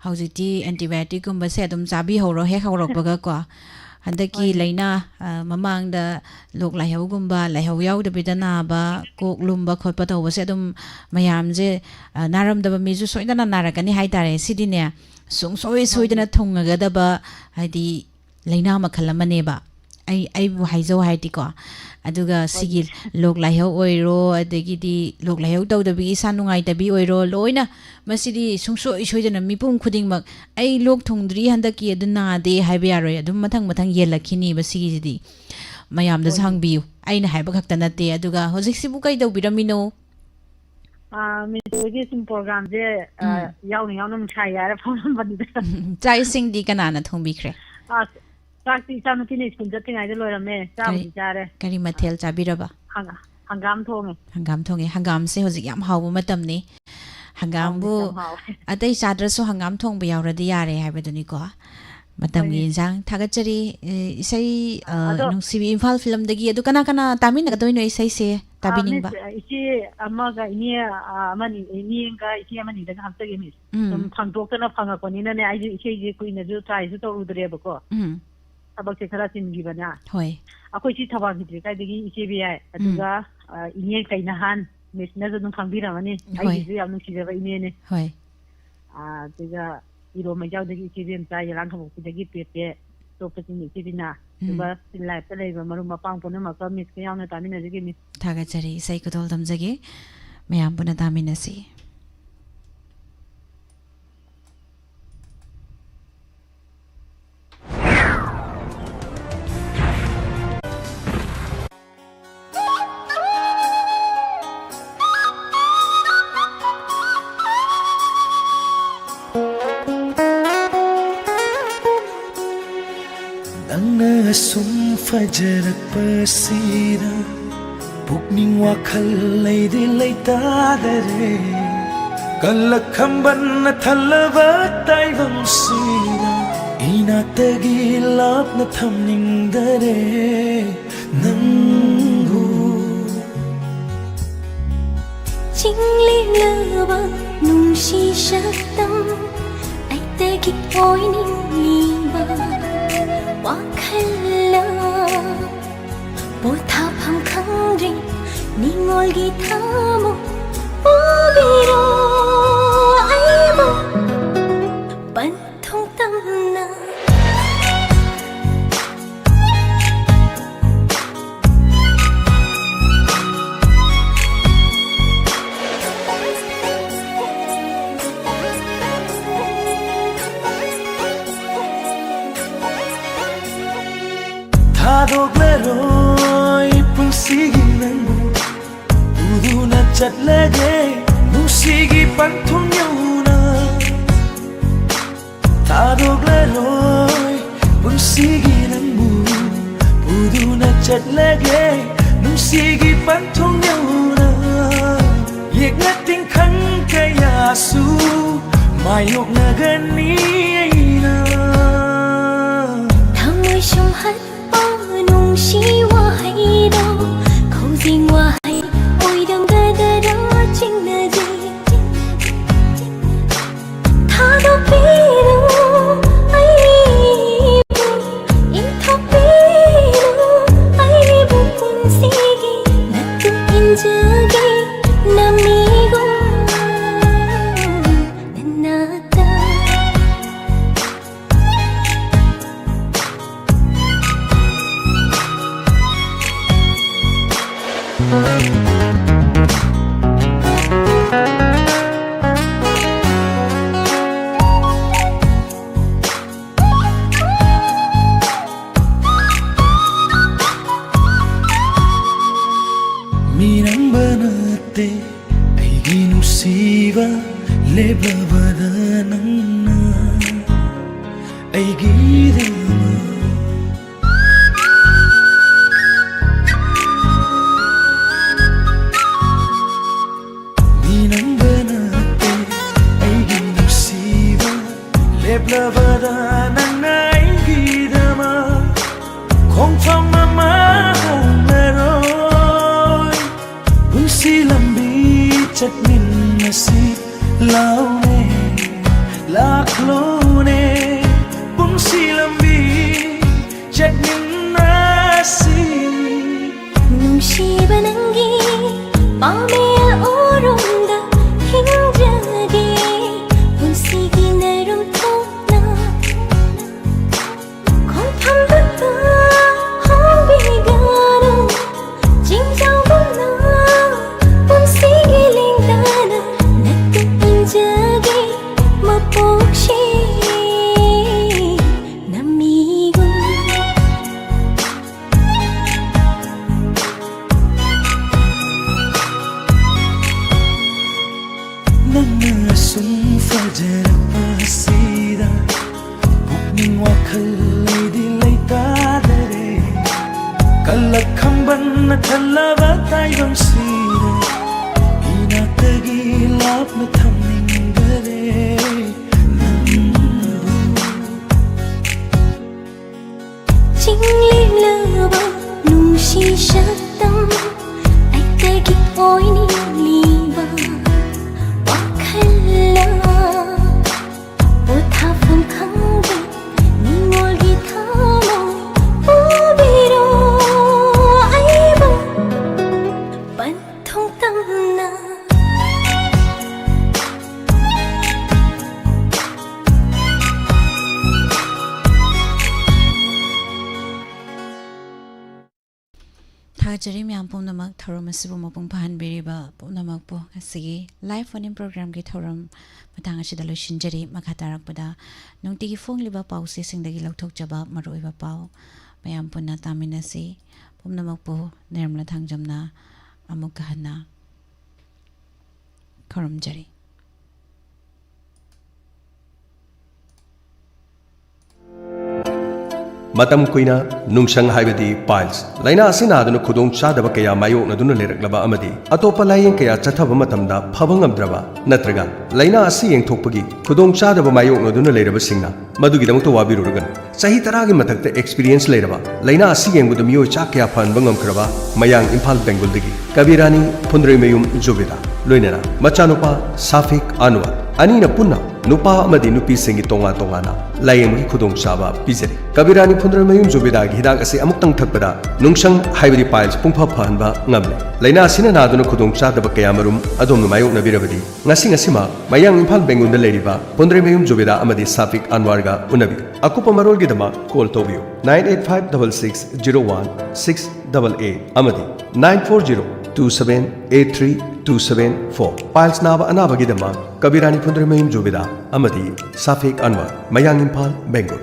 ꯍꯧꯖꯤꯛꯇꯤ antibioticꯀꯨꯝꯕꯁꯦ ꯑꯗꯨꯝ ꯆꯥꯕꯤꯍꯧꯔꯣ ꯍꯦꯛ ꯍꯧꯔꯛꯄꯒꯀꯣ꯫ ꯍꯟꯗꯛꯀꯤ ꯍꯣꯏꯅꯦ꯫ ꯂꯥꯏꯅꯥ, ꯑ, ꯃꯃꯥꯡꯗ ꯂꯣꯛ ꯂꯥꯏꯍꯧꯒꯨꯝꯕ, ꯂꯥꯏꯍꯧ ꯌꯥꯎꯗꯕꯤꯗ ꯅꯥꯕ, ꯀꯣꯛ ꯂꯨꯝꯕ ꯈꯣꯠꯄ ꯇꯧꯕꯁꯦ ꯑꯗꯨꯝ ꯃꯌꯥꯝꯁꯦ, ꯑ, ꯅꯥꯔꯝꯗꯕ ꯃꯤꯁꯨ ꯁꯣꯏꯗꯅ ꯅꯥꯔꯛꯀꯅꯤ ꯍꯥꯏꯇꯥꯔꯦ꯫ ꯁꯤꯗꯤꯅꯦ, ꯁꯨꯡꯁꯣꯏ ꯁꯣꯏꯗꯅ ꯍꯣꯏꯅꯦ꯫ ꯊꯨꯡꯉꯒꯗꯕ, ꯍꯥꯏꯗꯤ, ꯂꯥꯏꯅꯥ ꯃꯈꯜ ꯑꯃꯅꯦꯕ꯫ ꯑꯩ, ꯑꯩꯕꯨ ꯍꯥꯏꯖꯧ ꯍꯥꯏꯔꯗꯤꯀꯣ꯫ ꯑꯗꯨꯒ ꯁꯤꯒꯤ ꯍꯣꯏꯅꯦ꯫ ꯂꯣꯛ ꯂꯥꯏꯍꯧ ꯑꯣꯏꯔꯣ, ꯑꯗꯒꯤꯗꯤ ꯂꯣꯛ ꯂꯥꯏꯍꯧ ꯇꯧꯗꯕꯤ, ꯏꯁꯥ ꯅꯨꯡꯉꯥꯏꯇꯕꯤ ꯑꯣꯏꯔꯣ, ꯂꯣꯏꯅ ꯃꯁꯤꯗꯤ ꯁꯨꯡꯁꯣꯏ ꯁꯣꯏꯗꯅ ꯃꯤꯄꯨꯝ ꯈꯨꯗꯤꯡꯃꯛ, "ꯑꯩ ꯂꯣꯛ ꯊꯨꯡꯗ꯭ꯔꯤ ꯍꯟꯗꯛꯀꯤ, ꯑꯗꯨ ꯅꯥꯗꯦ" ꯍꯥꯏꯕ ꯌꯥꯔꯣꯏ꯫ ꯑꯗꯨꯝ ꯃꯊꯪ ꯃꯊꯪ ꯌꯦꯜꯂꯛꯈꯤꯅꯤꯕ ꯁꯤꯒꯤꯁꯤꯗꯤ꯫ ꯃꯌꯥꯝꯗꯁꯨ ꯍꯣꯏꯅꯦ꯫ ꯍꯪꯕꯤꯌꯨ꯫ ꯑꯩꯅ ꯍꯥꯏꯕ ꯈꯛꯇ ꯅꯠꯇꯦ꯫ ꯑꯗꯨꯒ ꯍꯧꯖꯤꯛꯁꯤꯕꯨ ꯀꯩꯗꯧꯕꯤꯔꯝꯃꯤꯅꯣ? ꯑꯥ, ꯃꯤꯁ ꯍꯣꯏꯒꯤ ꯁꯨꯝ ꯄ꯭ꯔꯣꯒ꯭ꯔꯥꯝꯁꯦ, ꯑꯥ, ꯎꯝ꯫ ꯌꯥꯎꯅ ꯌꯥꯎꯅ ꯅꯨꯡꯁꯥ ꯌꯥꯏꯔ ꯐꯝꯂꯝꯕꯅꯤꯗ꯫ ꯎꯝ, ꯆꯥꯛ ꯏꯁꯤꯡꯗꯤ ꯀꯅꯥꯅ ꯊꯣꯡꯕꯤꯈ꯭ꯔꯦ? ꯑꯥ, ꯆꯥꯛꯇꯤ ꯏꯆꯥꯅꯨꯄꯤꯅ ꯁ꯭ꯀꯨꯜ ꯆꯠꯇ꯭ꯔꯤꯉꯩꯗ ꯂꯣꯏꯔꯝꯃꯦ꯫ ꯆꯥꯕꯨꯗꯤ ꯀꯔꯤ, ꯆꯥꯔꯦ꯫ ꯀꯔꯤ ꯃꯊꯦꯜ ꯆꯥꯕꯤꯔꯕ? ꯍꯪ-, ꯍꯪꯒꯥꯝ ꯊꯣꯡꯉꯦ꯫ ꯍꯪꯒꯥꯝ ꯊꯣꯡꯉꯦ꯫ ꯍꯪꯒꯥꯝꯁꯦ ꯍꯧꯖꯤꯛ ꯌꯥꯝ ꯍꯥꯎꯕ ꯃꯇꯝꯅꯤ꯫ ꯑꯥꯎ, ꯍꯪꯒꯥꯝꯕꯨ ꯃꯤꯁ, ꯌꯥꯝ ꯍꯥꯎꯋꯦ꯫ ꯑꯇꯩ ꯆꯥꯗ꯭ꯔꯁꯨ ꯍꯪꯒꯥꯝ ꯊꯣꯡꯕ ꯌꯥꯎꯔꯗꯤ ꯌꯥꯔꯦ ꯍꯥꯏꯕꯗꯨꯅꯤꯀꯣ꯫ ꯃꯇꯝꯒꯤ ꯍꯣꯏꯅꯦ꯫ ꯏꯟꯁꯥꯡ ꯊꯥꯒꯠꯆꯔꯤ꯫ ꯑꯦ, ꯏꯁꯩ, ꯑ, ꯑꯗꯣ ꯅꯨꯡꯁꯤꯕꯤ ꯏꯝꯐꯥꯜ ꯐꯤꯂꯝꯗꯒꯤ꯫ ꯑꯗꯨ ꯀꯅꯥ ꯀꯅꯥ ꯇꯥꯃꯤꯟꯅꯒꯗꯣꯏꯅꯣ ꯏꯁꯩꯁꯦ ꯑꯥ, ꯇꯥꯕꯤꯅꯤꯡꯕ? ꯃꯤꯁ, ꯏꯆꯦ ꯑꯃꯒ ꯏꯅꯦ, ꯑ, ꯑꯃꯅꯤ, ꯏꯅꯦ ꯑꯃꯒ ꯏꯆꯦ ꯑꯃꯅꯤꯗꯒ ꯍꯥꯞꯆꯒꯦ, ꯃꯤꯁ꯫ ꯎꯝ꯫ ꯁꯨꯝ ꯈꯪꯗꯣꯛꯇꯅ ꯐꯪꯉꯛꯄꯅꯤꯅꯅꯦ, ꯑꯩꯁꯦ ꯏꯁꯩꯁꯦ ꯀꯨꯏꯅꯁꯨ ꯇ꯭ꯔꯥꯏꯁꯨ ꯇꯧꯔꯨꯗ꯭ꯔꯦꯕꯀꯣ꯫ ꯎꯝ꯫ ꯊꯕꯛꯁꯦ ꯈꯔ ꯆꯤꯟꯈꯤꯕꯅ꯫ ꯍꯣꯏ꯫ ꯑꯩꯈꯣꯏ ꯁꯤ ꯊꯧꯕꯥꯜ ꯈꯦꯇ꯭ꯔꯤ ꯀꯥꯏꯗꯒꯤ ꯏꯆꯦ ꯕꯤꯌꯥꯏ, ꯎꯝ꯫ ꯑꯗꯨꯒ, ꯑ, ꯏꯅꯦ ꯀꯩꯅꯍꯥꯟ, ꯃꯤꯁꯅꯁꯨ ꯑꯗꯨꯝ ꯈꯪꯕꯤꯔꯝꯃꯅꯤ꯫ ꯍꯣꯏ꯫ ꯑꯩꯒꯤꯁꯨ ꯌꯥꯝ ꯅꯨꯡꯁꯤꯖꯕ ꯏꯅꯦꯅꯦ꯫ ꯍꯣꯏ꯫ ꯑ, ꯑꯗꯨꯒ ꯏꯔꯣꯝ ꯃꯩꯖꯥꯎꯗꯒꯤ ꯏꯆꯦ ꯕꯦꯝꯆꯥ, ꯌꯦꯂꯥꯡ ꯈꯥꯡꯄꯣꯛꯄꯤꯗꯒꯤ ꯄꯦꯄꯦ, ꯑꯇꯣꯞꯄꯁꯤꯡ ꯏꯆꯦ ꯕꯤꯅꯥ, ꯎꯝ꯫ ꯑꯗꯨꯒ ꯁꯤ ꯂꯥꯏꯞꯇ ꯂꯩꯕ ꯃꯔꯨꯞ ꯃꯄꯥꯡ ꯄꯨꯝꯅꯃꯛꯀ ꯃꯤꯁꯀ ꯌꯥꯎꯅ ꯇꯥꯃꯤꯟꯅꯖꯒꯦ, ꯃꯤꯁ꯫ ꯊꯥꯒꯠꯆꯔꯤ, ꯏꯁꯩ ꯈꯨꯗꯣꯜ ꯇꯝꯖꯒꯦ, ꯃꯌꯥꯝ ꯄꯨꯟꯅ ꯇꯥꯃꯤꯟꯅꯁꯤ꯫ ꯐꯖꯔꯛꯄꯁꯤꯗ ꯄꯨꯛꯅꯤꯡ ꯋꯥꯈꯜ ꯂꯩꯗꯤ ꯂꯩꯇꯥꯗꯔꯦ꯫ ꯀꯜꯂꯛ ꯈꯝꯕꯟꯅ ꯊꯜꯂꯕ ꯇꯥꯏꯕꯪꯁꯤꯗ ꯏꯅꯥꯛꯇꯒꯤ ꯂꯥꯞꯅ ꯊꯝꯅꯤꯡꯗꯔꯦ ꯅꯪꯕꯨ꯫ ꯆꯤꯡꯂꯦꯝꯂꯕ ꯅꯨꯡꯁꯤ ꯁꯛꯇꯝ ꯑꯩꯇꯒꯤ ꯑꯣꯏꯅꯤꯡꯂꯤꯕ ꯋꯥꯈꯜꯅ ꯄꯣꯊꯥꯐꯝ ꯈꯪꯗ꯭ꯔꯤ ꯅꯤꯡꯉꯣꯜꯒꯤ ꯊꯃꯣꯏ ꯄꯨꯕꯤꯔꯣ ꯑꯩꯕꯨ ꯄꯟꯊꯨꯡ ꯇꯝꯅ꯫ ꯊꯥꯗꯣꯛꯂꯔꯣꯏ ꯄꯨꯟꯁꯤꯒꯤ ꯅꯪꯕꯨ ꯄꯨꯗꯨꯅ ꯆꯠꯂꯒꯦ ꯅꯨꯡꯁꯤꯒꯤ ꯄꯟꯊꯨꯡ ꯌꯧꯅ꯫ ꯊꯥꯗꯣꯛꯂꯔꯣꯏ ꯄꯨꯟꯁꯤꯒꯤ ꯅꯪꯕꯨ ꯄꯨꯗꯨꯅ ꯆꯠꯂꯒꯦ ꯅꯨꯡꯁꯤꯒꯤ ꯄꯟꯊꯨꯡ ꯌꯧꯅ꯫ ꯌꯦꯛꯅ ꯇꯤꯡꯈꯪ ꯀꯌꯥꯁꯨ ꯃꯥꯌꯣꯛꯅꯒꯅꯤ ꯑꯩꯅ꯫ ꯊꯃꯣꯏ ꯁꯨꯝꯍꯠꯄ ꯅꯨꯡꯁꯤ ꯋꯥꯍꯩꯗꯣ ꯈꯧꯖꯤꯡ ꯋꯥꯍꯩ ꯑꯣꯏꯔꯝꯒꯗꯔꯥ ꯆꯤꯡꯅꯖꯩ꯫ ꯊꯥꯗꯣꯛꯄꯤꯔꯣ ꯑꯩꯕꯨ, ꯏꯟꯊꯣꯛꯄꯤꯔꯣ ꯑꯩꯕꯨ ꯄꯨꯟꯁꯤꯒꯤ ꯅꯇꯨꯡ ꯏꯟꯖꯒꯦ ꯅꯃꯤꯒꯨꯝ ꯅꯅꯥꯛꯇ꯫ ꯃꯤꯔꯝꯕ ꯅꯠꯇꯦ ꯑꯩꯒꯤ ꯅꯨꯡꯁꯤꯕ ꯂꯦꯞꯂꯕꯗ ꯅꯪꯅ ꯑꯩꯒꯤꯗꯃꯛ꯫ ꯆꯠꯃꯤꯟꯅꯁꯤ ꯂꯥꯎꯅꯦ, ꯂꯥꯛꯂꯣꯅꯦ, ꯄꯨꯟꯁꯤ ꯂꯝꯕꯤ ꯆꯠꯃꯤꯟꯅꯁꯤ꯫ ꯅꯨꯡꯁꯤꯕ ꯅꯪꯒꯤ ꯄꯥꯃꯦꯜ ꯑꯣꯔꯣꯝꯗ ꯍꯤꯡꯖꯒꯦ, ꯄꯨꯟꯁꯤꯒꯤ ꯅꯔꯨꯝ ꯊꯣꯛꯅ ꯈꯣꯡꯐꯝꯗꯨꯗ ꯍꯧꯕꯤꯒꯅꯨ, ꯆꯤꯡꯖꯥꯎꯒꯨꯝꯅ ꯄꯨꯟꯁꯤꯒꯤ ꯂꯦꯡꯗꯅ ꯅꯛꯇ ꯏꯟꯖꯒꯦ, ꯃꯄꯣꯛꯁꯦ ꯅꯝꯃꯤꯒꯨꯝ꯫ ꯅꯪꯅ ꯑꯁꯨꯝ ꯐꯖꯔꯛꯄꯁꯤꯗ ꯄꯨꯛꯅꯤꯡ ꯋꯥꯈꯜ ꯂꯩꯗꯤ ꯂꯩꯇꯥꯗꯔꯦ꯫ ꯀꯜꯂꯛ ꯈꯝꯕꯟꯅ ꯊꯜꯂꯕ ꯇꯥꯏꯕꯪꯁꯤꯗ ꯏꯅꯥꯛꯇꯒꯤ ꯂꯥꯞꯅ ꯊꯝꯅꯤꯡꯗꯔꯦ ꯅꯪꯕꯨ꯫ ꯆꯤꯡꯂꯦꯝꯂꯕ ꯅꯨꯡꯁꯤ ꯁꯛꯇꯝ ꯑꯩꯇꯒꯤ ꯑꯣꯏꯅꯤꯡꯂꯤꯕ ꯋꯥꯈꯜꯂ ꯄꯣꯊꯥꯐꯝ ꯈꯪꯗꯦ ꯅꯤꯡꯉꯣꯜꯒꯤ ꯊꯃꯣꯏ ꯄꯨꯕꯤꯔꯣ ꯑꯩꯕꯨ ꯄꯟꯊꯨꯡ ꯇꯝꯅ꯫ ꯊꯥꯒꯠꯆꯔꯤ ꯃꯌꯥꯝ ꯄꯨꯝꯅꯃꯛ, ꯊꯧꯔꯝ ꯑꯁꯤꯕꯨ ꯃꯄꯨꯡ ꯐꯥꯍꯟꯕꯤꯔꯤꯕ ꯄꯨꯝꯅꯃꯛꯄꯨ꯫ ꯉꯁꯤꯒꯤ live phone-in program-ꯒꯤ ꯊꯧꯔꯝ ꯃꯇꯥꯡ ꯑꯁꯤꯗ ꯂꯣꯏꯁꯤꯟꯖꯔꯤ꯫ ꯃꯈꯥ ꯇꯥꯔꯛꯄꯗ ꯅꯨꯡꯇꯤꯒꯤ ꯐꯣꯡꯂꯤꯕ ꯄꯥꯎꯆꯦꯁꯤꯡꯗꯒꯤ ꯂꯧꯊꯣꯛꯆꯕ ꯃꯔꯨꯑꯣꯏꯕ ꯄꯥꯎ ꯃꯌꯥꯝ ꯄꯨꯟꯅ ꯇꯥꯃꯤꯟꯅꯁꯤ꯫ ꯄꯨꯝꯅꯃꯛꯄꯨ ꯅꯤꯔꯃꯂꯥ ꯊꯥꯡꯖꯝꯅ ꯑꯃꯨꯛꯀ ꯍꯟꯅ ꯈꯨꯔꯨꯝꯖꯔꯤ꯫ ꯃꯇꯝ ꯀꯨꯏꯅ ꯅꯨꯡꯁꯪ ꯍꯥꯏꯕꯗꯤ piles ꯂꯥꯏꯅꯥ ꯑꯁꯤ ꯅꯥꯗꯨꯅ ꯈꯨꯗꯣꯡ ꯆꯥꯗꯕ ꯀꯌꯥ ꯃꯥꯌꯣꯛꯅꯗꯨꯅ ꯂꯩꯔꯛꯂꯕ ꯑꯃꯗꯤ ꯑꯇꯣꯞꯄ ꯂꯥꯌꯦꯡ ꯀꯌꯥ ꯆꯠꯊꯕ ꯃꯇꯝꯗ ꯐꯕ ꯉꯝꯗ꯭ꯔꯕ, ꯅꯠꯇ꯭ꯔꯒ ꯂꯥꯏꯅꯥ ꯑꯁꯤ ꯌꯦꯡꯊꯣꯛꯄꯒꯤ ꯈꯨꯗꯣꯡ ꯆꯥꯗꯕ ꯃꯥꯌꯣꯛꯅꯗꯨꯅ ꯂꯩꯔꯕꯁꯤꯡꯅ ꯃꯗꯨꯒꯤꯗꯃꯛꯇ ꯋꯥꯕꯤꯔꯨꯔꯒꯅꯨ꯫ ꯆꯍꯤ ꯇꯔꯥꯒꯤ ꯃꯊꯛꯇ experience ꯂꯩꯔꯕ, ꯂꯥꯏꯅꯥ ꯑꯁꯤ ꯌꯦꯡꯕꯗ ꯃꯤꯑꯣꯏ ꯆꯥ ꯀꯌꯥ ꯐꯍꯟꯕ ꯉꯝꯈ꯭ꯔꯕ ꯃꯌꯥꯡ ꯏꯝꯐꯥꯜ ꯕꯦꯡꯒꯨꯜꯗꯒꯤ ꯀꯕꯤꯔꯥꯅꯤ ꯐꯨꯟꯗ꯭ꯔꯩꯃꯌꯨꯝ ꯖꯨꯕꯦꯗꯥ, ꯂꯣꯏꯅꯅ ꯃꯆꯥꯅꯨꯄꯥ ꯁꯥꯐꯤꯛ ꯑꯟꯋꯔ, ꯑꯅꯤꯅ ꯄꯨꯟꯅ ꯅꯨꯄꯥ ꯑꯃꯗꯤ ꯅꯨꯄꯤꯁꯤꯡꯒꯤ ꯇꯣꯉꯥꯟ ꯇꯣꯉꯥꯟꯅ ꯂꯥꯌꯦꯡꯕꯒꯤ ꯈꯨꯗꯣꯡꯆꯥꯕ ꯄꯤꯖꯔꯤ꯫ ꯀꯕꯤꯔꯥꯅꯤ ꯐꯨꯟꯗ꯭ꯔꯩꯃꯌꯨꯝ ꯖꯨꯕꯦꯗꯥꯒꯤ ꯍꯤꯗꯥꯛ ꯑꯁꯤ ꯑꯃꯨꯛꯇꯪ ꯊꯛꯄꯗ ꯅꯨꯡꯁꯪ ꯍꯥꯏꯕꯗꯤ piles ꯄꯨꯡꯐ ꯐꯍꯟꯕ ꯉꯝꯂꯦ꯫ ꯂꯥꯏꯅꯥ ꯑꯁꯤꯅ ꯅꯥꯗꯨꯅ ꯈꯨꯗꯣꯡ ꯆꯥꯗꯕ ꯀꯌꯥ ꯃꯔꯨꯝ ꯑꯗꯣꯝꯅ ꯃꯥꯌꯣꯛꯅꯕꯤꯔꯕꯗꯤ, ꯉꯁꯤ ꯉꯁꯤꯃꯛ ꯃꯌꯥꯡ ꯏꯝꯐꯥꯜ ꯕꯦꯡꯒꯨꯜꯗ ꯂꯩꯔꯤꯕ ꯐꯨꯟꯗ꯭ꯔꯩꯃꯌꯨꯝ ꯖꯨꯕꯦꯗꯥ ꯑꯃꯗꯤ ꯁꯥꯐꯤꯛ ꯑꯟꯋꯔꯒ ꯎꯅꯕꯤꯌꯨ꯫ ꯑꯀꯨꯞꯄ ꯃꯔꯣꯜꯒꯤꯗꯃꯛ call ꯇꯧꯕꯤꯌꯨ nine eight five double six zero one six double eight ꯑꯃꯗꯤ nine four zero two seven eight three two seven four꯫ Piles ꯅꯥꯕ ꯑꯅꯥꯕꯒꯤꯗꯃꯛ ꯀꯕꯤꯔꯥꯅꯤ ꯐꯨꯟꯗ꯭ꯔꯩꯃꯌꯨꯝ ꯖꯨꯕꯦꯗꯥ ꯑꯃꯗꯤ ꯁꯥꯐꯤꯛ ꯑꯟꯋꯔ, ꯃꯌꯥꯡ ꯏꯝꯐꯥꯜ ꯕꯦꯡꯒꯨꯜ꯫